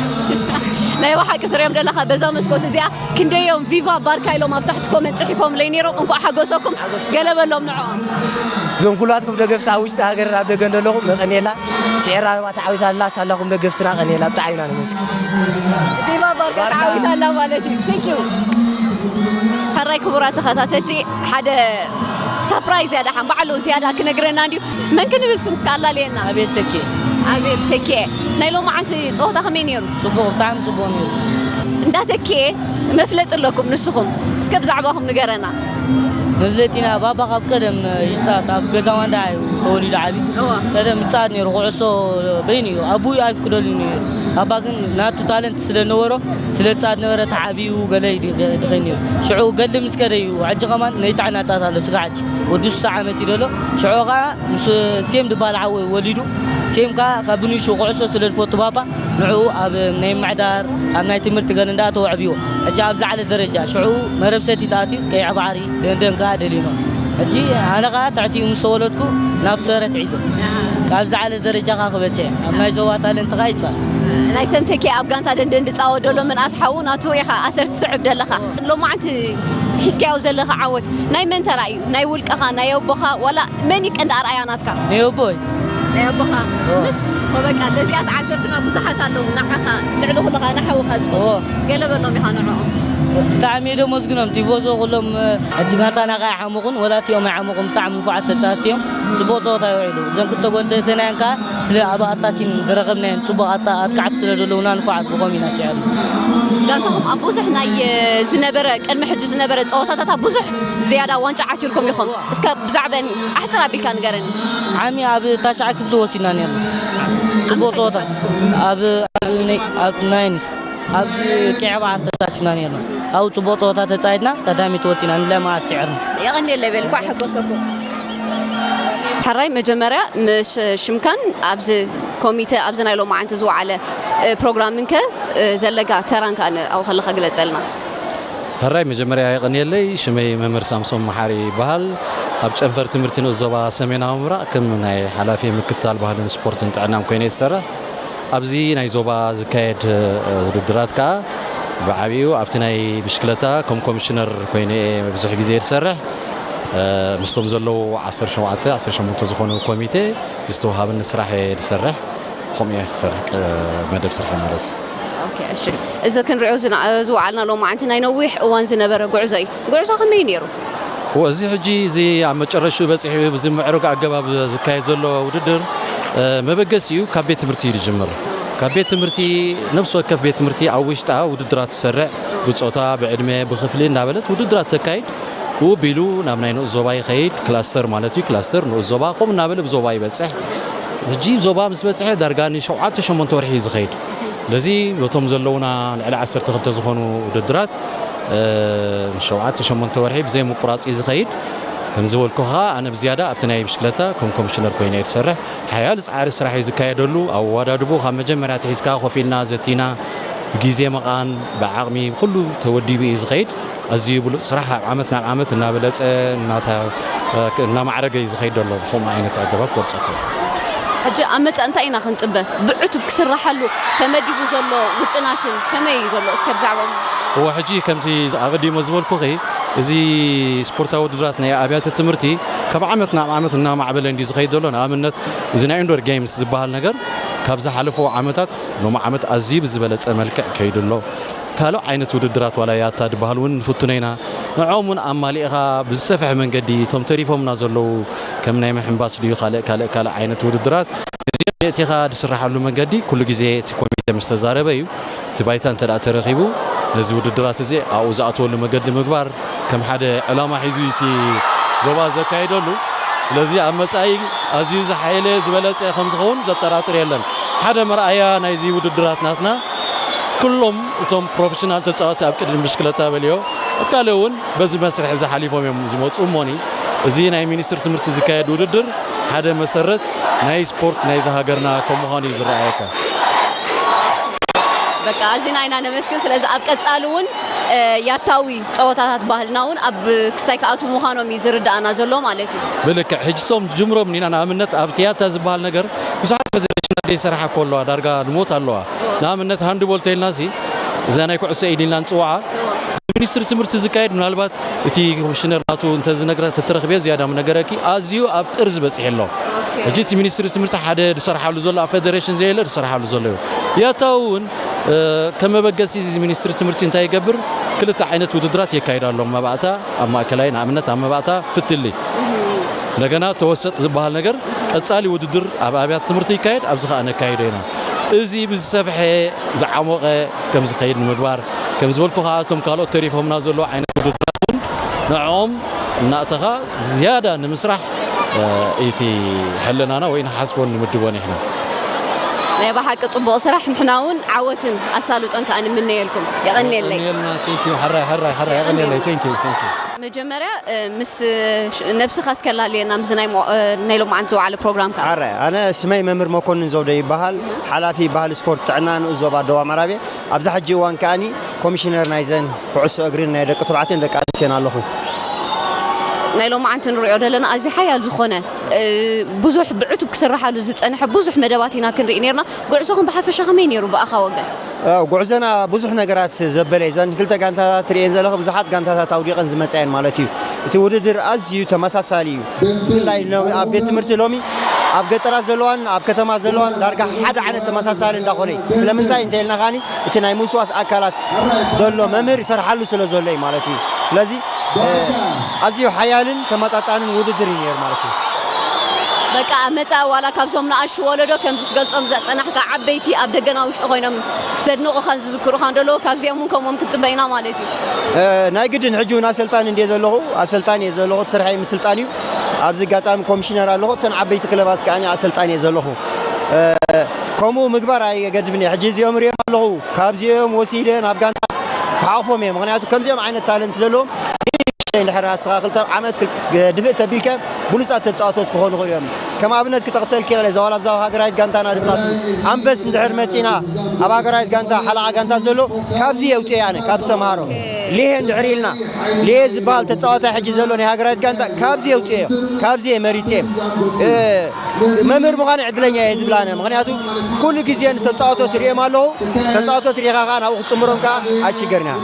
ናይ ብሓቂ ትሪኦም ዘለኻ በዛ መስኮት እዚኣ ክንደዮም ቪቫ ባርካ ኢሎም ኣብ ታሕቲ ኮመንት ጽሒፎምለይ ነይሮም። እንኳዕ ሓጎሰኩም ገለ በሎም ንዕኦም። እዞም ኩላትኩም ደገፍቲ ኣብ ውሽጢ ሃገር ኣብ ደገን ዘለኹም የቐንየልና። ስዒራ ድማ ተዓዊታ ኣላ፣ ሳላኹም ደገፍትና ቀንየልና። ብጣዕሚ ኢና ነመስግን። ቪቫ ባርካ ተዓዊታ ኣላ ማለት እዩ። Thank you። ሕራይ ክቡራት ተኸታተልቲ፣ ሓደ ሳፕራይዝ እያ ደሓን ባዕሉ ዝያዳ ክነግረና እንድዩ። መን ክንብል ስም እስከ ኣላልየና። ኣቤል ተኬ። ኣቤል ተኪኤ፣ ናይ ሎማዓንቲ ጸወታ ከመይ ነይሩ? ጽቡቕ፣ ብጣዕሚ ጽቡቕ ነይሩ። እንዳ ተኪኤ፣ መፍለጢ ኣለኩም ንስኹም፣ እስከ ብዛዕባኹም ንገረና። መፍለጢና፣ ባባ ካብ ቀደም ይጻወት፣ ኣብ ገዛ ዋንዳ እዩ ተወሊዱ ዓቢ። እዋ። ቀደም ይጻወት ነይሩ፣ ኩዕሶ በይኑ እዩ፣ ኣቡኡ ኣይፍቅደሉ ነይሩ። ባባ ግን ናቱ ታለንት ስለ ነበሮ፣ ስለ ዝጻወት ነበረ፣ ተዓብዩ ገለ ይድ-፣ ድኸይ ነይሩ። ሽዑ ገድሊ ምስ ከደ እዩ፣ ሕጂ ከማን ናይ ጥዕና ጻወት ኣሎ፣ ስጋዕ ሕጂ ወዲ ስሳ ዓመት እዩ ዘሎ። ሽዑ ከኣ ምስ ሴም ዝበሃል ሓወይ ወሊዱ፣ ሴም ከኣ ካብ ብንእሽኡ ኩዕሶ ስለ ዝፈቱ ባባ፣ ንዕኡ ኣብ ናይ ምምሕዳር፣ ኣብ ናይ ትምህርቲ ገለ እንዳኣተወ ኣዕብይዎ። ሕጂ ኣብ ዝዓለ ደረጃ፣ ሽዑ መረብ ሰቲት ኣትዩ፣ ቀይሕ ባሕሪ፣ ደንደን ከኣ ደሊኖ። ሕጂ ኣነ ከኣ ትሕቲኡ ምስ ተወለድኩ፣ ናቱ ሰረት ሒዘ። ካብ ዝዓለ ደረጃ ከኣ ክበጽሕ፣ ኣብ ናይ ዞባ ታለንት ከኣ ይጻወት። ናይ ሰምተኪ ኣብ ጋንታ ደንደን ዝጻወት ዘሎ ምንኣስ ሓዉ ናቱ ኢኻ ኣሰር ትስዕብ ዘለኻ። ሎማዓንቲ ሒዝካዮ ዘለኻ ዓወት ናይ መን ተራእዩ? ናይ ውልቀኻ፣ ናይ ኣቦኻ፣ ዋላ መን እዩ ቀንዲ ኣርኣያ ናትካ? ናይ ኣቦይ። ናይ ኣቦኻ? እዎ። ምስ፣ እኮ በቃ፣ ነዚኣ ተዓዘብትና ብዙሓት ኣለዉ፣ ንዓኻ፣ ልዕሊ ኩሉ ኸኣ ንሓውኻ ዝፈትዉ። እዎ። ገለ በሎም ኢኻ ንዕኦም። ብጣዕሚ እየ ደመስግኖም፣ ቲፎዞ ኩሎም፣ ሕጂ ጋንታና ኸኣ ኣይሓመቑን፣ ወላ እቲኦም ኣይሓመቑን፣ ብጣዕሚ ንፉዓት ተጻወትቲ እዮም። ጽቡቕ ጸወታ ይውዕሉ። እዘን ክልተ ጎል ተእተናየን ከኣ ስለ ኣብ ኣታኪን ዝረኸብናየን ጽቡቕ ኣታ-፣ ኣጥቃዕቲ ስለ ዘለዉና ንፉዓት ብኸምኡ ኢና ስዒርና። ጋንታኹም ኣብ ብዙሕ ናይ፣ ዝነበረ፣ ቅድሚ ሕጂ ዝነበረ ጸወታታት ኣብ ብዙሕ ዝያዳ ዋንጫ ዓቲርኩም ኢኹም። እስከ ብዛዕበን ኣሕጽር ኣቢልካ ንገረኒ። ዓሚ ኣብ ታሽዓይ ክፍሊ ወሲድና ነርና። ጽቡቕ ጸወታ። ኣብ፣ ኣብ ናይ-፣ ኣብ ናይንስ፣ ኣብ ቀይሕ ባሕሪ ተሳቲፍና ነርና። ኣብኡ ጽቡቕ ጸወታ ተጻዊትና ቀዳመይቲ ወጺና፣ ንለማዓት ስዒርና። የቐንየለይ በል፣ እንኳዕ ሓጎሰኩም። ሕራይ መጀመርያ ምስ ሽምካን ኣብዚ ኮሚተ ኣብዚ ናይ ሎማዓንቲ ዝወዓለ፣ እ፣ ፕሮግራምንከ፣ እ፣ ዘለካ ተራንካ ን-፣ ኣብኡ ከለኻ ግለጸልና። ሕራይ መጀመርያ የቐንየለይ። ሽመይ መምህር ሳምሶም መሓሪ ይበሃል። ኣብ ጨንፈር ትምህርቲ ንኡስ ዞባ ሰሜናዊ ምብራቕ ከም ናይ ሓላፊ ምክትታል ባህልን ስፖርትን ጥዕናን ኮይነ ይሰርሕ። ኣብዚ ናይ ዞባ ዝካየድ፣ እ፣ ውድድራት ከኣ ብዓቢኡ ኣብቲ ናይ ብሽክለታ ከም ኮሚሽነር ኮይነ እየ ብዙሕ ግዜ ዝሰርሕ። እ፣ ምስቶም ዘለዉ ዓሰርተ ሸውዓተ፣ ዓሰርተ ሸሞንተ ዝኾኑ ኮሚቴ ዝተወሃበኒ ስራሕ እየ ዝሰርሕ። ከምኡ እየ ክሰርሕ፣ እ፣ መደብ ስርሐይ ማለት እዩ። ኦኬ፣ እሺ። እዚ ክንሪኦ ዝና-፣ ዝወዓልና ሎማዓንቲ ናይ ነዊሕ እዋን ዝነበረ ጉዕዞ እዩ። ጉዕዞ ከመይ ነይሩ? እወ፣ እዚ ሕጂ እዚ ኣብ መጨረሽኡ በጺሑ ብዚ ምዕሩግ ኣገባብ ዝካየድ ዘሎ ውድድር፣ እ፣ መበገሲኡ ካብ ቤት ትምህርቲ እዩ ዝጅምር። ካብ ቤት ትምህርቲ፣ ነፍሲ ወከፍ ቤት ትምህርቲ ኣብ ውሽጣ ውድድራት ትሰርዕ፣ ብጾታ፣ ብዕድመ፣ ብክፍሊ እናበለት ውድድራት ተካይድ። ውብ ኢሉ ናብ ናይ ንኡስ ዞባ ይኸይድ፣ ክላስተር ማለት እዩ፣ ክላስተር፣ ንኡስ ዞባ፣ ከምኡ እናበለ ብዞባ ይበጽሕ። ሕጂ ዞባ ምስ በጽሐ ዳርጋ ንሸውዓተ ሸሞንተ ወርሒ እዩ ዝኸይድ። ስለዚ በቶም ዘለዉና ልዕሊ ዓሰርተ ክልተ ዝኾኑ ውድድራት፣ እ፣ ሸውዓተ ሸሞንተ ወርሒ ብዘይ ምቁራጽ እዩ ዝኸይድ። ከም ዝበልኩኻ፣ ኣነ ብዝያዳ ኣብቲ ናይ ብሽክለታ ከም ኮሚሽነር ኮይነ እየ ዝሰርሕ። ሓያል ጻዕሪ ስራሕ እዩ ዝካየደሉ። ኣወዳድብኡ ካብ መጀመርያ ኣትሒዝካ ኮፍ ኢልና ዘቲና፣ ብግዜ ምቓን፣ ብዓቕሚ፣ ብኹሉ ተወዲቡ እዩ ዝኸይድ። ኣዝዩ ብሉጽ ስራሕ፣ ኣብ ዓመት ናብ ዓመት እናበለጸ፣ እናተ-፣ እናማዕረገ እዩ ዝኸይድ ዘሎ። ብኸምኡ ዓይነት ኣገባብ ክገልጾ እኽእል። ሕጂ ኣብ መጻኢ እንታይ ኢና ክንጽበ? ብዕቱብ ክስራሓሉ ተመዲቡ ዘሎ ውጥናትን ከመይ እዩ ዘሎ? እስከ ብዛዕባኦም። እወ፣ ሕጂ ከምቲ ኣቐዲመ ዝበልኩኺ፣ እዚ ስፖርታዊ ውድድራት ናይ ኣብያተ ትምህርቲ ካብ ዓመት ናብ ዓመት እናማዕበለ እንድዩ ዝኸይድ ዘሎ። ንኣብነት፣ እዚ ናይ ኢንዶር ጌምስ ዝበሃል ነገር ካብ ዝሓለፉ ዓመታት ሎሚ ዓመት ኣዝዩ ብዝበለጸ መልክዕ ከይዱ ኣሎ። ካልእ ዓይነት ውድድራት ዋላ ያታ ዝበሃል እውን ንፍትኖ ኢና። ንዕኦም እውን ኣማሊእኻ ብዝሰፍሐ መንገዲ፣ እቶም ተሪፎምና ዘለዉ ከም ናይ ምሕንባስ ድዩ፣ ካልእ፣ ካልእ፣ ካልእ ዓይነት ውድድራት፣ እዚኦም የእቲኻ ዝስራሓሉ መንገዲ ኩሉ ግዜ እቲ ኮሚቴ ምስ ተዛረበ እዩ። እቲ ባይታ እንተ ደኣ ተረኺቡ፣ ነዚ ውድድራት እዚ ኣብኡ ዝኣትወሉ መገዲ ምግባር ከም ሓደ ዕላማ ሒዙ እቲ ዞባ ዘካይደሉ። ስለዚ ኣብ መጻኢ ኣዝዩ ዝሓየለ ዝበለጸ ከም ዝኸውን ዘጠራጥር የለን። ሓደ መርኣያ ናይዚ ውድድራት ናትና፣ ኩሎም እቶም ፕሮፌሽናል ተጻወትቲ ኣብ ቅድሚ ብሽክለታ በልዮ፣ ኣብ ካልእ እውን በዚ መስርሕ እዚ ሓሊፎም እዮም ዝመጹ። እሞኒ እዚ ናይ ሚኒስትሪ ትምህርቲ ዝካየድ ውድድር ሓደ መሰረት ናይ ስፖርት ናይዚ ሃገርና ከም ምዃኑ እዩ ዝረኣየካ። በቃ፣ ኣዚና ኢና ነመስግን። ስለዚ ኣብ ቀጻሊ እውን፣ እ፣ ያታዊ ጸወታታት ባህልና እውን ኣብ ክስታይ ክኣትዉ ምዃኖም እዩ ዝርድኣና ዘሎ ማለት እዩ። ብልክዕ፣ ሕጂ ሶም ጅምሮም ኢና። ንኣብነት፣ ኣብ ያታ ዝበሃል ነገር ብዙሓት ፌደሬሽናት ዘይሰርሓ እኮ ኣለዋ፣ ዳርጋ ንሞት ኣለዋ። ንኣብነት፣ ሃንድቦል ተይልና ሲ፣ እዛ ናይ ኩዕሶ ኢድ ኢልና ንጽውዓ፣ ሚኒስትሪ ትምህርቲ ዝካየድ፣ ምናልባት እቲ ኮሚሽነር ናቱ እንተዝነግረ ተተረኽበ ዝያዳ ምነገረኪ፣ ኣዝዩ ኣብ ጥርዚ በጺሑ ኣሎ። ኦኬ። ሕጂ እቲ ሚኒስትሪ ትምህርቲ ሓደ ዝሰርሓሉ ዘሎ፣ ኣብ ፌደሬሽን ዘየለ ዝሰርሓሉ ዘሎ እዩ። ያታ እውን፣ እ፣ ከም መበገሲ እዚ ሚኒስትሪ ትምህርቲ እንታይ ይገብር? ክልተ ዓይነት ውድድራት የካይድ ኣሎ። ኣብ መባእታ፣ ኣብ ማእከላይ፣ ንኣብነት ኣብ መባእታ ፍትሊ። እም። እንደገና ተወሰጥ ዝበሃል ነገር ቀጻሊ ውድድር ኣብ ኣብያተ ትምህርቲ ይካየድ፣ ኣብዚ ኸኣ ነካይዶ ኢና። እዚ ብዝሰፍሐ ዝዓሞቐ ከም ዝኸይድ ንምግባር፣ ከም ዝበልኩ ኸኣ እቶም ካልኦት ተሪፎምና ዘለዉ ዓይነት ውድድራት እውን ንዕኦም እናእተኻ ዝያዳ ንምስራሕ እቲ ሕልናና ወይ ንሓስቦን ንምድቦን ኢሕና። ናይ ብሓቂ ጽቡቕ ስራሕ፣ ንሕና እውን ዓወትን ኣሳልጦን ከኣ ንምነየልኩም። የቐንየለይ። የቐንየልና። Thank you። ሕራይ፣ ሕራይ፣ ሕራይ። የቐንየለይ። Thank you፣ thank you። መጀመርያ፣ እ፣ ምስ ሽ-፣ ነብስኻ እስከ ላለየና፣ ምስዚ ናይ ሞ-፣ እ፣ ናይ ሎማዓንቲ ዝወዓለ ፕሮግራምካ። ሕራይ፣ ኣነ ስመይ መምህር መኮንን ዘውደ ይበሃል። ሓላፊ ባህሊ ስፖርት ጥዕና ንኡስ ዞባ ደቡብ ምዕራብ እየ። ኣብዚ ሕጂ እዋን ከኣኒ ኮሚሽነር ናይዘን ኩዕሶ እግሪን ናይ ደቂ ተባዕትዮን ደቂ ኣንስትዮን ኣለኹ። ናይ ሎማዓንቲ ንሪኦ ዘለና ኣዝዩ ሓያል ዝኾነ፣ እ፣ ብዙሕ ብዕቱብ ክስርሓሉ ዝጸንሐ ብዙሕ መደባት ኢና ክንርኢ ኔርና። ጉዕዞኹም ብሓፈሻ ከመይ ኔሩ ብኣኻ ወገን? ኣው፣ ጉዕዞና ብዙሕ ነገራት ዘበለ እዩ። እዘን ክልተ ጋንታታት ትርእየን ዘለኹ ብዙሓት ጋንታታት ኣውዲቐን ዝመጻ እየን ማለት እዩ። እቲ ውድድር ኣዝዩ ተመሳሳሊ እዩ። ብፍላይ ሎ-፣ ኣብ ቤት ትምህርቲ ሎሚ ኣብ ገጠራት ዘለዋን ኣብ ከተማ ዘለዋን ዳርጋ ሓደ ዓይነት ተመሳሳሊ እንዳኾነ እዩ። ስለምንታይ እንተ ኢልና ኸኣኒ እቲ ናይ ምውስዋስ ኣካላት ዘሎ መምህር ይሰርሓሉ ስለ ዘሎ እዩ ማለት እዩ። ስለዚ፣ እ፣ ኣዝዩ ሓያልን ተመጣጣንን ውድድር እዩ ነይሩ ማለት እዩ። በቃ ኣብ መጻኢ ዋላ ካብዞም ንኣሽቱ ወለዶ ከምዚ ትገልጾም ዝጸናሕካ ዓበይቲ ኣብ ደገና ውሽጢ ኮይኖም ዘድንቑኻን ዝዝክሩኻን ዘለዉ ካብዚኦም እውን ከምኦም ክንጽበ ኢና ማለት እዩ። እ፣ ናይ ግድን ሕጂ እውን ኣሰልጣኒ እንድየ ዘለኹ፣ ኣሰልጣኒ እየ ዘለኹ፣ እቲ ስርሐይ ምስልጣን እዩ። ኣብዚ ኣጋጣሚ ኮሚሽነር ኣለኹ፣ እተን ዓበይቲ ክለባት ከኣ ኣሰልጣኒ እየ ዘለኹ። እ፣ ከምኡ ምግባር ኣይገድፍን እየ። ሕጂ እዚኦም ርእዮም ኣለኹ፣ ካብዚኦም ወሲደ ናብ ጋንታ ክሓቑፎም እየ። ምኽንያቱ ከምዚኦም ዓይነት ታለንት ዘለዎም ንእሽተይ እንድሕር ኣስተኻኽል፣ ዓመት ክል-፣ ድፍእ ተቢልካ ብሉጻት ተጻዋቶት ክኾኑ ይኽእሉ እዮም። ከም ኣብነት ክጠቕሰልኪ ይኽእል እየ፣ እዛ ዋላ ኣብዛ ሃገራዊት ጋንታና ዝጻወቱ ኣንበስ እንድሕር መጺና፣ ኣብ ሃገራዊት ጋንታ ሓለቓ ጋንታ ዘሎ ካብዚ የውጽኦ እየ ኣነ፣ ካብዚ ተምሃሮ። ሊሄ እንድሕር ኢልና፣ ሊሄ ዝበሃል ተጻዋታይ ሕጂ ዘሎ ናይ ሃገራዊት ጋንታ ካብዚ የውጽኦ እየ፣ ካብዚ እየ መሪጸ እየ። እ፣ መምህር ምዃን ዕድለኛ እየ ዝብል ኣነ። ምኽንያቱ ኩሉ ግዜ ንተጻወቶ ትርእዮም ኣለኹ። ተጻወቶ ትሪኢኻ ከኣ ናብኡ ክትጽምሮም ከኣ ኣይትሽገርን ኢኻ።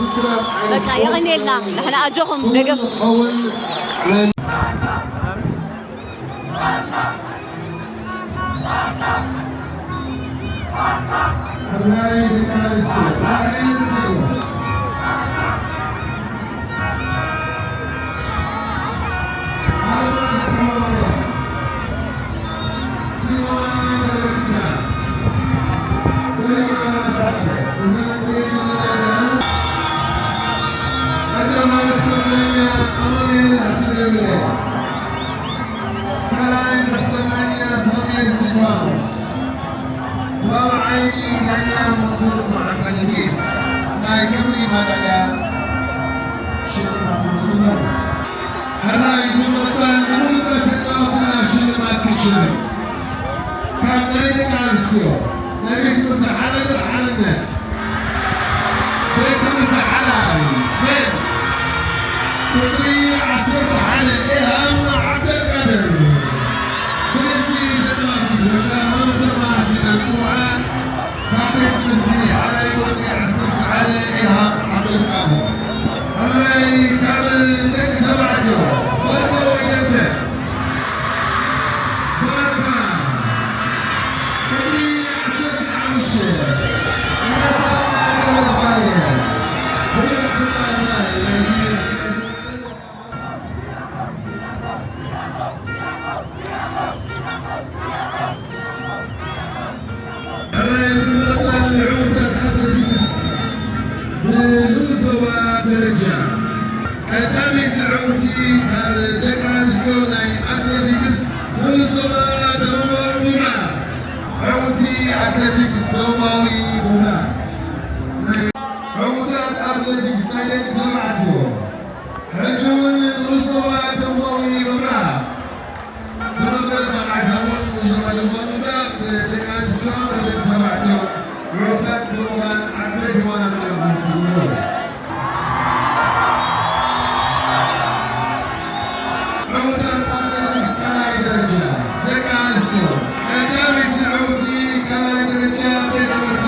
በቃ የቐንየልና። ንሕና ኣጆኹም ደገፍ። ካልኣይ መስተንገኛ ሳሙኤል እስጢፋኖስ። ራብዓይ ዳኛ መንሱር መሓመድ ኢድሪስ። ናይ ክብሪ ማዳልያ ሽልማት ወሲዶም። ሕራይ ብምቕጻል ንብሉጻት ተጻወትና ሽልማት ክንሽልም። ካብ ናይ ደቂ ኣንስትዮ ናይ ቤት ትምህርቲ ሓረግ ሓርነት ቤት ትምህርቲ ሓላይ ቤት ቁጽሪ ዓሰርተ ሓደ ኢልሃም ዓብደልቃድር። ብልጽቲ ተጻዋቲት ወይከዓ መምህር ተማሃርቲ ጽውዓ ካብ ቤት ትምህርቲ ሓላይ ቁጽሪ ዓሰርተ ሓደ ኢልሃም ዓብደልቃድር። ሕራይ ካብ ደቂ ተባዕትዮ ወርቂ ወይ ደንበ ንዑ ተካፍል ዲግስ ብንኡስ ዞባ ደረጃ ቀዳመይቲ ዕውቲ ካብ ደቂ ኣንስትዮ ናይ ኣትሌቲክስ ንኡስ ዞባ ደቡባዊ ምብራቕ። ዕውቲ ኣትሌቲክስ ደቡባዊ ምብራቕ። ናይ ዕውታት ኣትሌቲክስ ናይ ደቂ ተባዕትዮ ሕጂ እውን ንኡስ ዞባ ደቡባዊ ምብራቕ ብመበል ተባዕታውን ንኡስ ዞባ ደቡባዊ ምብራቕ ብደቂ ኣንስትዮን ብደቂ ተባዕትዮን ዕውታት ብምዃን ዓበይቲ ዋንጫታት ዝስዕቡ። ዕውታት ኣትሌቲክስ ካልኣይ ደረጃ ደቂ ኣንስትዮ ቀዳመይቲ ዕውቲ ካልኣይ ደረጃ ቤት ትምህርቲ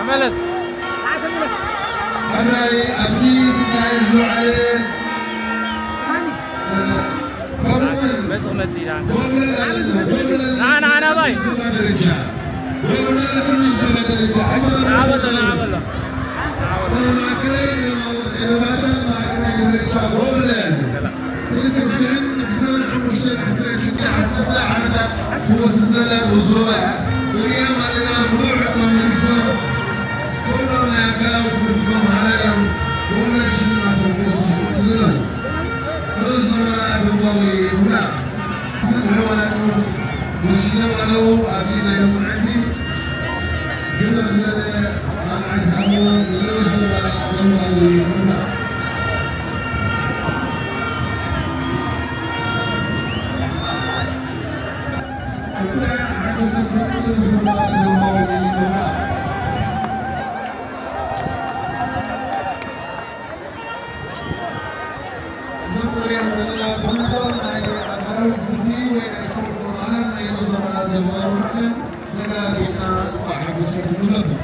መለስ። ኣታ መለስ። ሕራይ ኣብዚ ክካየድ ዝወዓለ፣ ስማኒ። እ፣ ከምኡውን በዚ ክመጽእ ኢላ። ንዓ፣ ንዓ፣ ንዓ፣ ባይ። ደረጃ። ንዓ በሎ፣ ንዓ በሎ። ንዓ በሎ። ማእከላይ፣ ማእከላይ ደረጃ ጎብለል። ክልተ ሽሕን ዕስራን ሓሙሽተን ዕስራን ሽዱሽተ ዓሰርተ ዓመታት ትወስድ ዘላ ዞባ እያ። ንሪኣ ኣለና፣ ብንውሕ እኳ ንሪሶ፣ ኩሎም ናይ ኣካላዊ ትምህርቲ መምሃራን እዮም፣ ኩሎም ሽልማቶም ክወስዱ ዘለዉ። ንዞባ ደቡባዊ ምብራቕ ብዙሕ ዋላቶም ወሲዶም ኣለዉ። ኣብዚ ናይ ሎማዓንቲ ብመበለ ካልኣይ ሳሙን ንንኡስ ዞባ ደቡባዊ ምብራቕ። እዞም ንሪኦም ዘለና ኩሎም ናይ ኣካላዊ ትምህርቲ ወይ ናይ ስፖርት መምሃራን ናይ ዞባ ደቡባዊ ምብራቕ እዮም። ደጋጊምና እንኳዕ ሓጎሰኩም ንብለኩም።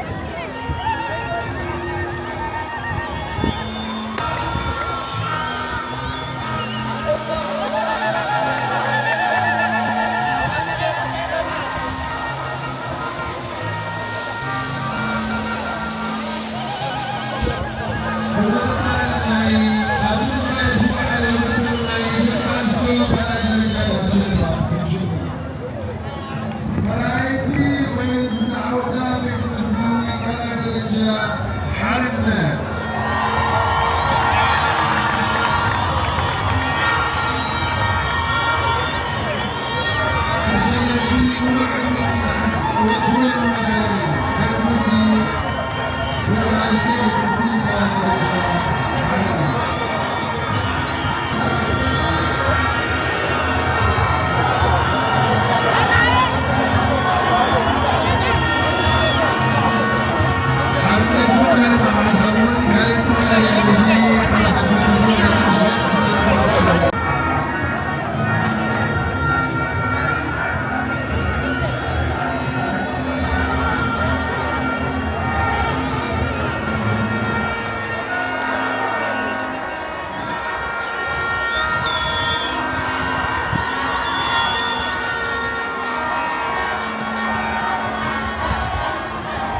መራሒቲ ኮይነን ዝተዓወታ ቤት ትምህርቲ ካልኣይ ደረጃ ሓርነት። ኣሸነፍቲ ምሩዕ ዕድመ፣ ምሩዕ ዕድመ፣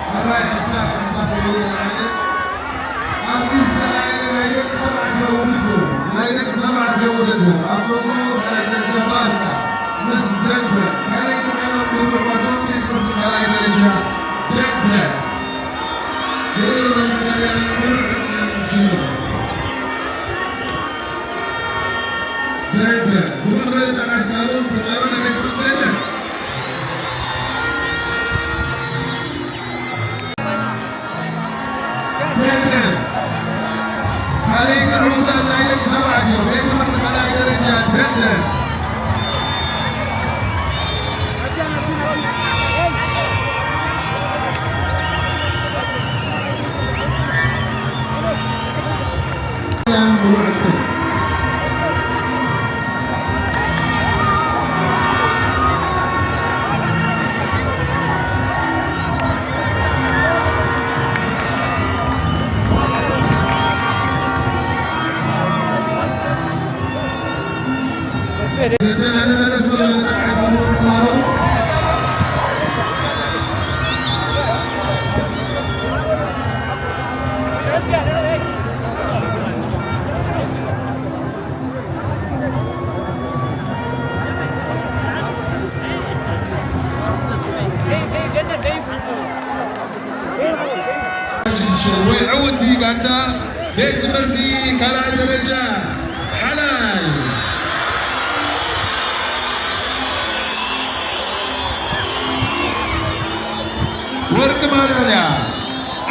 ሕራይ ሓሳብ ሓሳብ ኮይኑ ማለት ኣብዚ ዝተኻየደ ናይ ደቂ ተባዕትዮ ውድድር፣ ናይ ደቂ ተባዕትዮ ውድድር ኣብ መንጎ ካልኣይ ደረጃ ባርካ ምስ ደንበ ካልኣይ ኮይኖም ብምዕዋቶም ቤት ትምህርቲ ካልኣይ ደረጃ ደንበ ወይ ዕውቲ ጋንታ ቤት ትምህርቲ ካልኣይ ደረጃ ሓላይ ወርቂ ማዳልያ፣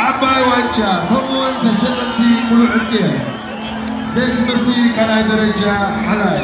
ዓባይ ዋንጫ ከምኡውን ተሸለምቲ ሙሉእ ዕድል ቤት ትምህርቲ ካልኣይ ደረጃ ሓላይ።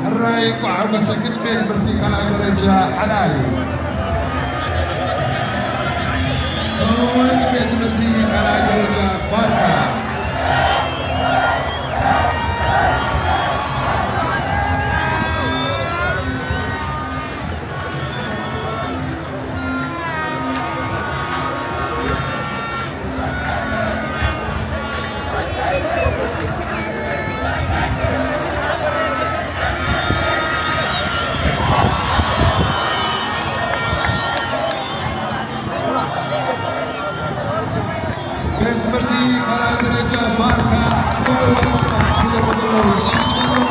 ሕራይ እንቋዕ ሓጎሰክን ቤት ትምህርቲ ካልኣይ ደረጃ ሓላይ። እውን ቤት ትምህርቲ ካልኣይ ደረጃ ባርካ። ቤት ትምህርቲ ካልኣይ ደረጃ ባርካ ዕምባባ ስለ ዘለዉ ዝቐይድ ዘለዉ።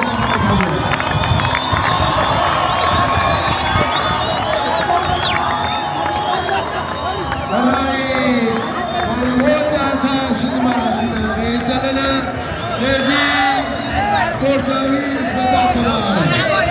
ሕራይ ናይ መወዳእታ ሽልማት ኢና ንኸይድ ዘለና። ነዚ ስፖርታዊ ፈታተና ስፖርት ወይ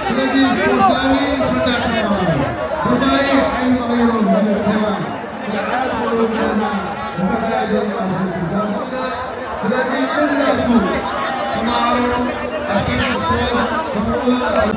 ስለዚ ስፖርታዊ ፈታተና ብማይ ሓይሊ መቐየሮ ዝብል ቴማ ንዓል ዘለና ዝተኻየደ ኣብዚ ዝዛዝና። ስለዚ ኩላትኩም ተማሃሮ ኣብ ክንዲ ስፖርት ከምኡውን ኣብ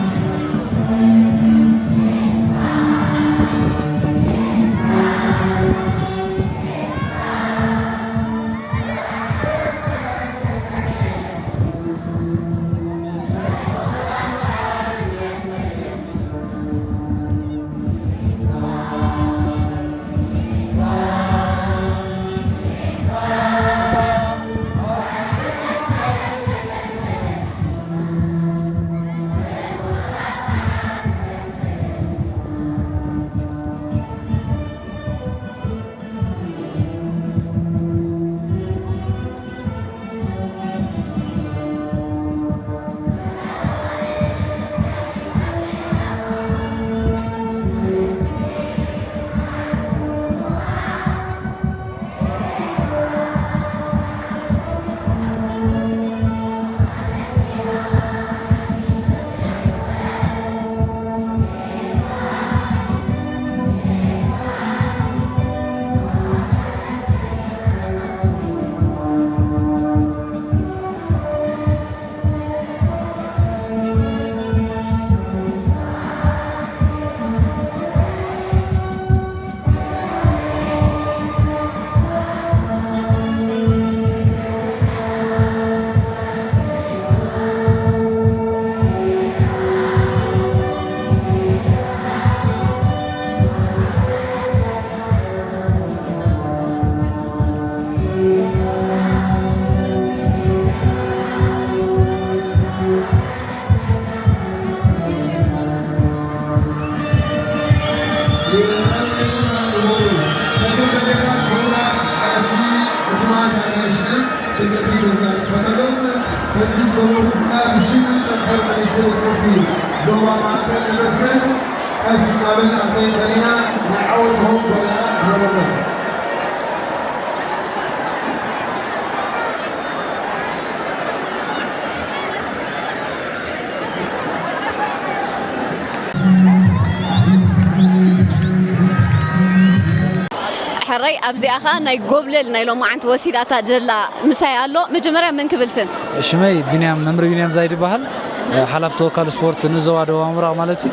ደገፍቲ በዚያ ንፈተሎም። በዚ ዝገበሩ ድማ ብሽም ጨንፈር ሚኒስትሪ ትምህርቲ ዞባ ማእከል ነመስግን። ቀስ እናበልና ኣብ ቀይቀሪና ናይ ዓወት ሆም ጓይላ ንበለሎም። ሕራይ ኣብዚኣ ኸኣ ናይ ጎብለል ናይ ሎማዓንቲ ወሲዳታ ዘላ ምሳይ ኣሎ። መጀመርያ መን ክብል ስም? ሽመይ ቢንያም፣ መምህር ቢንያም ዛይድ ይበሃል። ሓላፍ ተወካል ስፖርት ንዞባ ደቡብ ምብራቕ ማለት እዩ።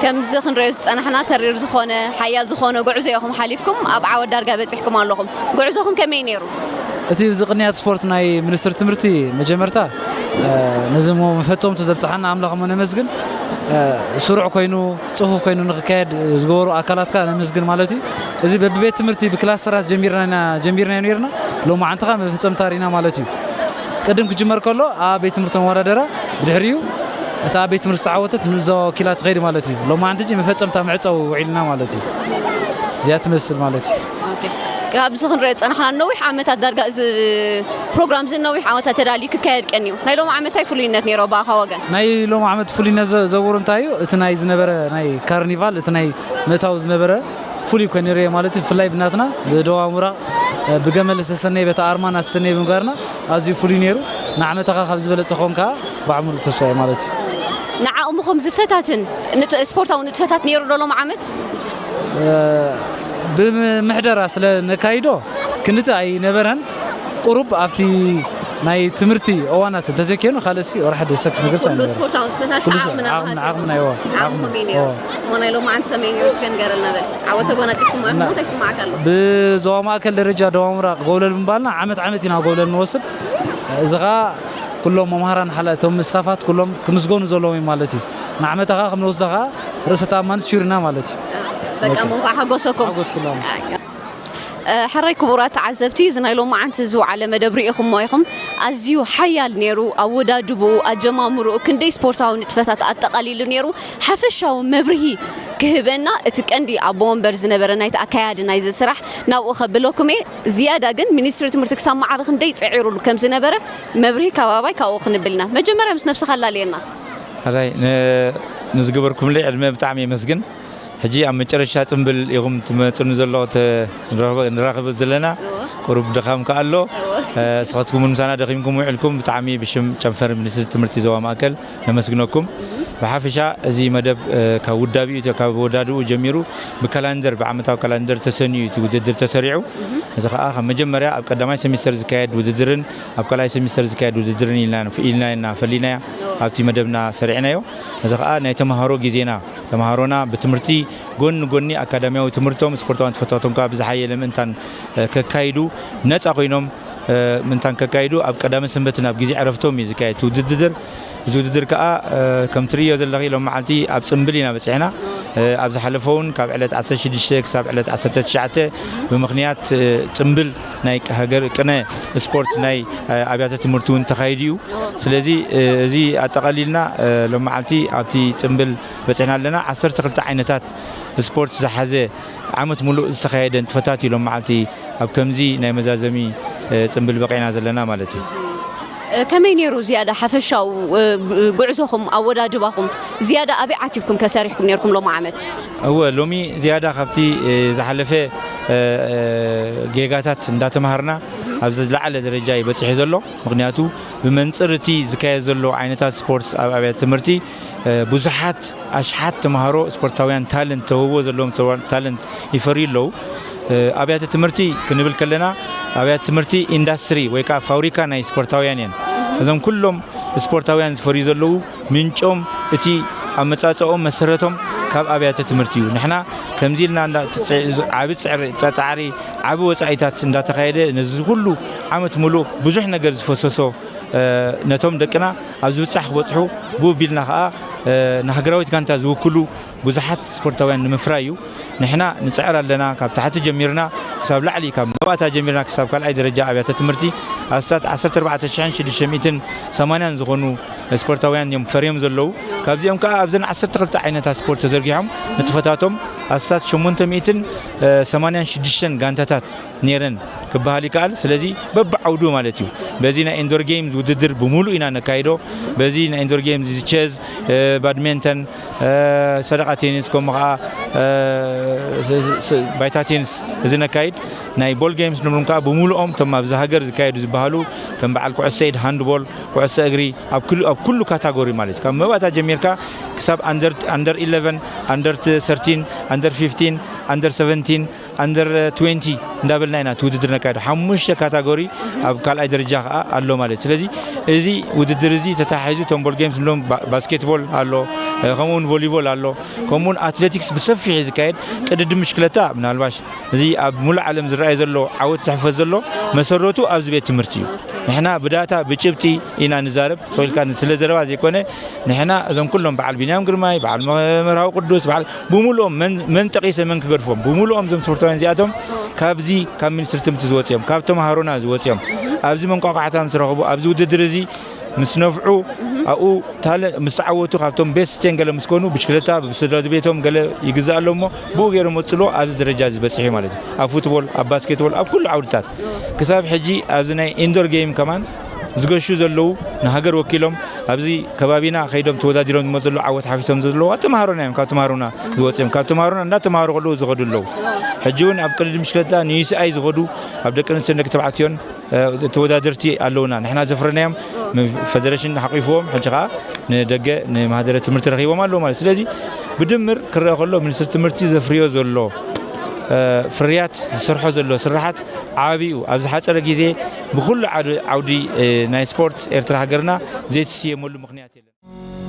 ከምዚ ክንሪኦ ዝጸናሕና ተሪር ዝኾነ ሓያል ዝኾነ ጉዕዞ ኢኹም ሓሊፍኩም ኣብ ዓወት ዳርጋ በጺሕኩም ኣለኹም። ጉዕዞኹም ከመይ ነይሩ? እቲ እዚ ቅንያት ስፖርት ናይ ሚኒስትሪ ትምህርቲ መጀመርታ ነዚ መፈጸምቱ ዘብጽሓና ኣምላኽ እሞ ነመስግን። ስሩዕ ኮይኑ ጽፉፍ ኮይኑ ንክካየድ ዝገበሩ ኣካላት ከኣ ነመስግን ማለት እዩ። እዚ በብቤት ትምህርቲ ብክላስተራት ጀሚርና ኢና ጀሚርናዮ ነይርና። ሎማዓንቲ ከኣ መፈጸምታ ርኢና ማለት እዩ። ቅድም ክጅመር ከሎ ኣብ ቤት ትምህርቲ መወዳደራ፣ ብድሕሪኡ እታ ኣብ ቤት ትምህርቲ ዝተዓወተት ንዞባ ወኪላ ትኸይድ ማለት እዩ። ሎማዓንቲ ሕጂ መፈጸምታ መዕጸዊ ውዒልና ማለት እዩ። እዚኣ ትመስል ማለት እዩ። ኦኬ። ካብዚ ክንሪኦ ዝጸናሕና ነዊሕ ዓመታት ዳርጋ እዚ ፕሮግራም እዚ ነዊሕ ዓመታት ተዳልዩ ክካየድ ቀንዩ። ናይ ሎሚ ዓመት እንታይ ፍሉይነት ነይሮ ብኣኻ ወገን? ናይ ሎሚ ዓመት ፍሉይነት ዘ- ዘውር እንታይ እዩ? እቲ ናይ ዝነበረ ናይ ካርኒቫል፣ እቲ ናይ ምእታው ዝነበረ ፍሉይ ኮይኑ ርየ ማለት እዩ። ብፍላይ ብናትና ብደቡብ ምብራቕ ብገመል ዝተሰነየ በቲ ኣርማና ዝተሰነየ ብምግባርና ኣዝዩ ፍሉይ ነይሩ። ንዓመታኻ ካብ ዝበለጸ ክኸውን ከኣ ባዕሙሉ ተስፋ እየ ማለት እዩ። ንዓኦም ኹም ዝፈታትን ንጥ- ስፖርታዊ ንጥፈታት ነይሩ ዶ ሎም ዓመት? ብምሕደራ ስለ ነካይዶ ክንድቲ ኣይነበረን። ቁሩብ ኣብቲ ናይ ትምህርቲ እዋናት እንተዘይኮይኑ ካልእሲ ወርሒ ደሰክ ነገር ኩሉ ሳይነበረ። ስፖርታዊ ንጥፈታት ኩሉ ዓቕምና ዓቕምና ዓቕምና ይዋ ዓቕምኹም እዩ ነይሩ። እሞ ናይ ሎማዓንቲ ከመይ ነይሩ እስከ ንገረልና በል። ዓወት ተጎናጺፍኩም ማለት እንታይ ይስማዓካ ኣሎ? ብዞባ ማእከል ደረጃ ደቡብ ምብራቕ ጎብለል ምባልና ዓመት ዓመት ኢና ጎብለል ንወስድ። እዚ ኸኣ ኩሎም መምሃራን ሓላ እቶም ስታፋት ኩሎም ክምስገኑ ዘለዎም እዩ ማለት እዩ። ንዓመታ ኸኣ ክንወስዶ ኸኣ ርእሰ ተኣማንነት ስፊሩና ማለት እዩ። በቃ እሞ እንኳዕ ሓጎሰኩም። ሓጎስኩሎም። ሕራይ ክቡራት ተዓዘብቲ፣ እዚ ናይ ሎማዓንቲ ዝወዓለ መደብ ርኢኹሞ ኢኹም። ኣዝዩ ሓያል ነይሩ። ኣወዳድብኡ፣ ኣጀማምርኡ፣ ክንደይ ስፖርታዊ ንጥፈታት ኣጠቓሊሉ ነይሩ። ሓፈሻዊ መብርሂ ክህበና እቲ ቀንዲ ኣቦ ወንበር ዝነበረ ናይቲ ኣካያዲ ናይዚ ስራሕ ናብኡ ከብለኩም እየ። ዝያዳ ግን ሚኒስትሪ ትምህርቲ ክሳብ መዓረ ክንደይ ጽዒሩሉ ከም ዝነበረ መብርሂ ካብ ኣባይ ካብኡ ክንብል ኢና። መጀመርያ ምስ ነብስኻ ኣላልየና። ሕራይ ንዝገበርኩምለይ ዕድመ ብጣዕሚ የመስግን። ሕጂ ኣብ መጨረሻ ጽምብል ኢኹም ትመጹኒ ዘለኹ ንራኸብ ዘለና። ቁሩብ ድኻም ከኣ ኣሎ። ንስኻትኩም ምሳና ደኺምኩም ውዕልኩም ብጣዕሚ ብሽም ጨንፈር ሚኒስትሪ ትምህርቲ ዞባ ማእከል ነመስግነኩም። ብሓፈሻ እዚ መደብ ካብ ውዳቢኡ ካብ ወዳድኡ ጀሚሩ ብካላንደር ብዓመታዊ ካላንደር ተሰንዩ እቲ ውድድር ተሰሪዑ። እዚ ከኣ ካብ መጀመርያ ኣብ ቀዳማይ ሰሚስተር ዝካየድ ውድድርን ኣብ ካልኣይ ሰሚስተር ዝካየድ ውድድርን ኢልና ኢና ፈሊናያ ኣብቲ መደብና ሰሪዕናዮ። እዚ ከኣ ናይ ተምሃሮ ግዜና ተምሃሮና ብትምህርቲ ጎኒ ጎኒ ኣካዳሚያዊ ትምህርቶም ስፖርታዊ ንጥፈታቶም ከኣ ብዝሓየለ ምእንታን ከካይዱ ነጻ ኮይኖም ምእንታን ከካይዱ ኣብ ቀዳመ ሰንበትን ኣብ ግዜ ዕረፍቶም እዩ ዝካየድ ውድድር። እዚ ውድድር ከኣ ከም ትርእዮ ዘለኺ ሎም መዓልቲ ኣብ ጽምብል ኢና በጺሕና። ኣብ ዝሓለፈ እውን ካብ ዕለት ዓሰርተ ሽዱሽተ ክሳብ ዕለት ዓሰርተ ትሽዓተ ብምኽንያት ጽምብል ናይ ሃገር ቅነ ስፖርት ናይ ኣብያተ ትምህርቲ እውን ተኻይዱ እዩ። ስለዚ እዚ ኣጠቓሊልና ሎም መዓልቲ ኣብቲ ጽምብል በጺሕና ኣለና። ዓሰርተ ክልተ ዓይነታት ስፖርት ዝሓዘ ዓመት ሙሉእ ዝተኻየደ ንጥፈታት እዩ ሎም መዓልቲ ኣብ ከምዚ ናይ መዛዘሚ ጽምብል በቒዕና ዘለና ማለት እዩ። ከመይ ነይሩ ዝያዳ ሓፈሻዊ ጉዕዞኹም ኣወዳድባኹም ዝያዳ ኣበይ ዓቲብኩም ከሰሪሕኩም ነርኩም ሎም ዓመት? እወ ሎሚ ዝያዳ ካብቲ ዝሓለፈ ጌጋታት እንዳተማሃርና ኣብ ዝለዓለ ደረጃ እዩ በጺሑ ዘሎ። ምኽንያቱ ብመንጽር እቲ ዝካየድ ዘሎ ዓይነታት ስፖርት ኣብ ኣብያተ ትምህርቲ ብዙሓት ኣሽሓት ተምሃሮ ስፖርታውያን ታለንት ተውህቦ ዘለዎም ታለንት ይፈርዩ ኣለዉ። ኣብያተ ትምህርቲ ክንብል ከለና ኣብያተ ትምህርቲ ኢንዳስትሪ ወይ ከዓ ፋብሪካ ናይ ስፖርታውያን እየን። እዞም ኩሎም ስፖርታውያን ዝፈርዩ ዘለዉ ምንጮም እቲ ኣመፃፅኦም መሰረቶም ካብ ኣብያተ ትምህርቲ እዩ። ንሕና ከምዚ ኢልና ዓቢ ፃዕሪ ዓቢ ወፃኢታት እንዳተካየደ ነዚ ኩሉ ዓመት ሙሉእ ብዙሕ ነገር ዝፈሰሶ ነቶም ደቅና ኣብ ዝብፃሕ ክበፅሑ ብኡ ቢልና ከዓ ንሃገራዊት ጋንታ ዝውክሉ ብዙሓት ስፖርታውያን ንምፍራይ እዩ። ንሕና ንፅዕር ኣለና። ካብ ታሕቲ ጀሚርና ክሳብ ላዕሊ፣ ካብ መባእታ ጀሚርና ክሳብ ካልኣይ ደረጃ ኣብያተ ትምህርቲ፣ ኣስታት ዓሰርተ ኣርባዕተ ሽሕን ሽዱሽተ ሚእትን ሰማንያን ዝኾኑ ስፖርታውያን እዮም ፈርዮም ዘለዉ። ካብዚኦም ከዓ ኣብዘን ዓሰርተ ክልተ ዓይነታት ስፖርት ተዘርጊሖም፣ ንጥፈታቶም ኣስታት ሸሞንተ ሚእትን ሰማንያን ሽዱሽተን ጋንታታት ነይረን ክበሃል ይከኣል። ስለዚ በብዓውዱ ማለት እዩ። በዚ ናይ ኢንዶር ጌምስ ውድድር ብምሉእ ኢና ነካይዶ። በዚ ናይ ኢንዶር ጌምስ፣ ቸዝ፣ ባድሜንተን፣ ሰደቓ ቴኒስ፣ ከምኡ ከዓ ባይታ ቴኒስ፣ እዚ ነካይድ። ናይ ቦል ጌምስ ንብሎም ከዓ ብምሉኦም እቶም ኣብዚ ሃገር ዝካየዱ ዝበሃሉ ከም በዓል ኩዕሶ ኢድ፣ ሃንድቦል፣ ኩዕሶ እግሪ፣ ኣብ ኩሉ ካታጎሪ ማለት እዩ። ካብ መባእታ ጀሚርካ ክሳብ ኣንደር ኢለቨን፣ ኣንደር ሰርቲን፣ ኣንደር ፊፍቲን፣ ኣንደር ሰቨንቲን፣ ኣንደር ትዌንቲ እንዳበልና ኢና እቲ ውድድር ነካይዶ። ሓሙሽተ ካታጎሪ ኣብ ካልኣይ ደረጃ ከዓ ኣሎ ማለት። ስለዚ እዚ ውድድር እዚ ተታሒዙ እቶም ቦል ጌምስ ንብሎም፣ ባስኬትቦል ኣሎ፣ ከምኡውን ቮሊቦል ኣሎ፣ ከምኡውን ኣትሌቲክስ ብሰፊሕ እዩ ዝካየድ። ቅድድም ብሽክለታ ምናልባሽ እዚ ኣብ ሙሉእ ዓለም ዝረኣይ ዘሎ ዓወት ዝሕፈዝ ዘሎ መሰረቱ ኣብዚ ቤት ትምህርቲ እዩ። ንሕና ብዳታ ብጭብጢ ኢና ንዛረብ። ሰው ኢልካ ስለ ዘረባ ዘይኮነ፣ ንሕና እዞም ኩሎም በዓል ቢንያም ግርማይ፣ በዓል መርሃዊ ቅዱስ፣ በዓል ብምሉኦም መን ጠቂሰ መን ክገድፎም፣ ብምሉኦም እዞም ስፖርታውያን እዚኣቶም ካብዚ ካብ ሚኒስትሪ ትምህርቲ ዝወፅኦም፣ ካብ ተምሃሮና ዝወፅኦም፣ ኣብዚ መንቋቋሕታ ምስ ረኽቡ፣ ኣብዚ ውድድር እዚ ምስ ነፍዑ፣ ኣብኡ ምስ ተዓወቱ፣ ካብቶም ቤስት ቴን ገለ ምስ ኮኑ፣ ብሽክለታ ብስድራ ቤቶም ገለ ይግዛእ ኣሎ እሞ ብኡ ገይሮም መፅሎ ኣብዚ ደረጃ ዝበፅሑ ማለት እዩ። ኣብ ፉትቦል፣ ኣብ ባስኬትቦል፣ ኣብ ኩሉ ዓውድታት ክሳብ ሕጂ ኣብዚ ናይ ኢንዶር ጌም ከማን ዝገሹ ዘለዉ፣ ንሃገር ወኪሎም ኣብዚ ከባቢና ከይዶም ተወዳዲሮም ዝመፅሉ ዓወት ሓፊሶም ዘለዉ ተምሃሮና እዮም። ካብ ተምሃሮና ዝወፅኦም፣ ካብ ተምሃሮና እንዳተምሃሩ ከለዉ ዝኸዱ ኣለዉ። ሕጂ እውን ኣብ ቅድድም ብሽክለታ ንዩሲኣይ ዝኸዱ ኣብ ደቂ ኣንስትዮን ደቂ ተባዕትዮን ተወዳደርቲ ኣለውና። ንሕና ዘፍረናዮም ፈደረሽን ሓቂፍዎም፣ ሕጂ ከዓ ንደገ ንማህደረ ትምህርቲ ረኺቦም ኣለዉ ማለት። ስለዚ ብድምር ክረአ ከሎ ሚኒስትሪ ትምህርቲ ዘፍርዮ ዘሎ ፍርያት፣ ዝሰርሖ ዘሎ ስራሓት ዓብዩ፣ ኣብ ዝሓፀረ ግዜ ብኩሉ ዓውዲ ናይ ስፖርት ኤርትራ ሃገርና ዘይትስየመሉ ምክንያት የለን።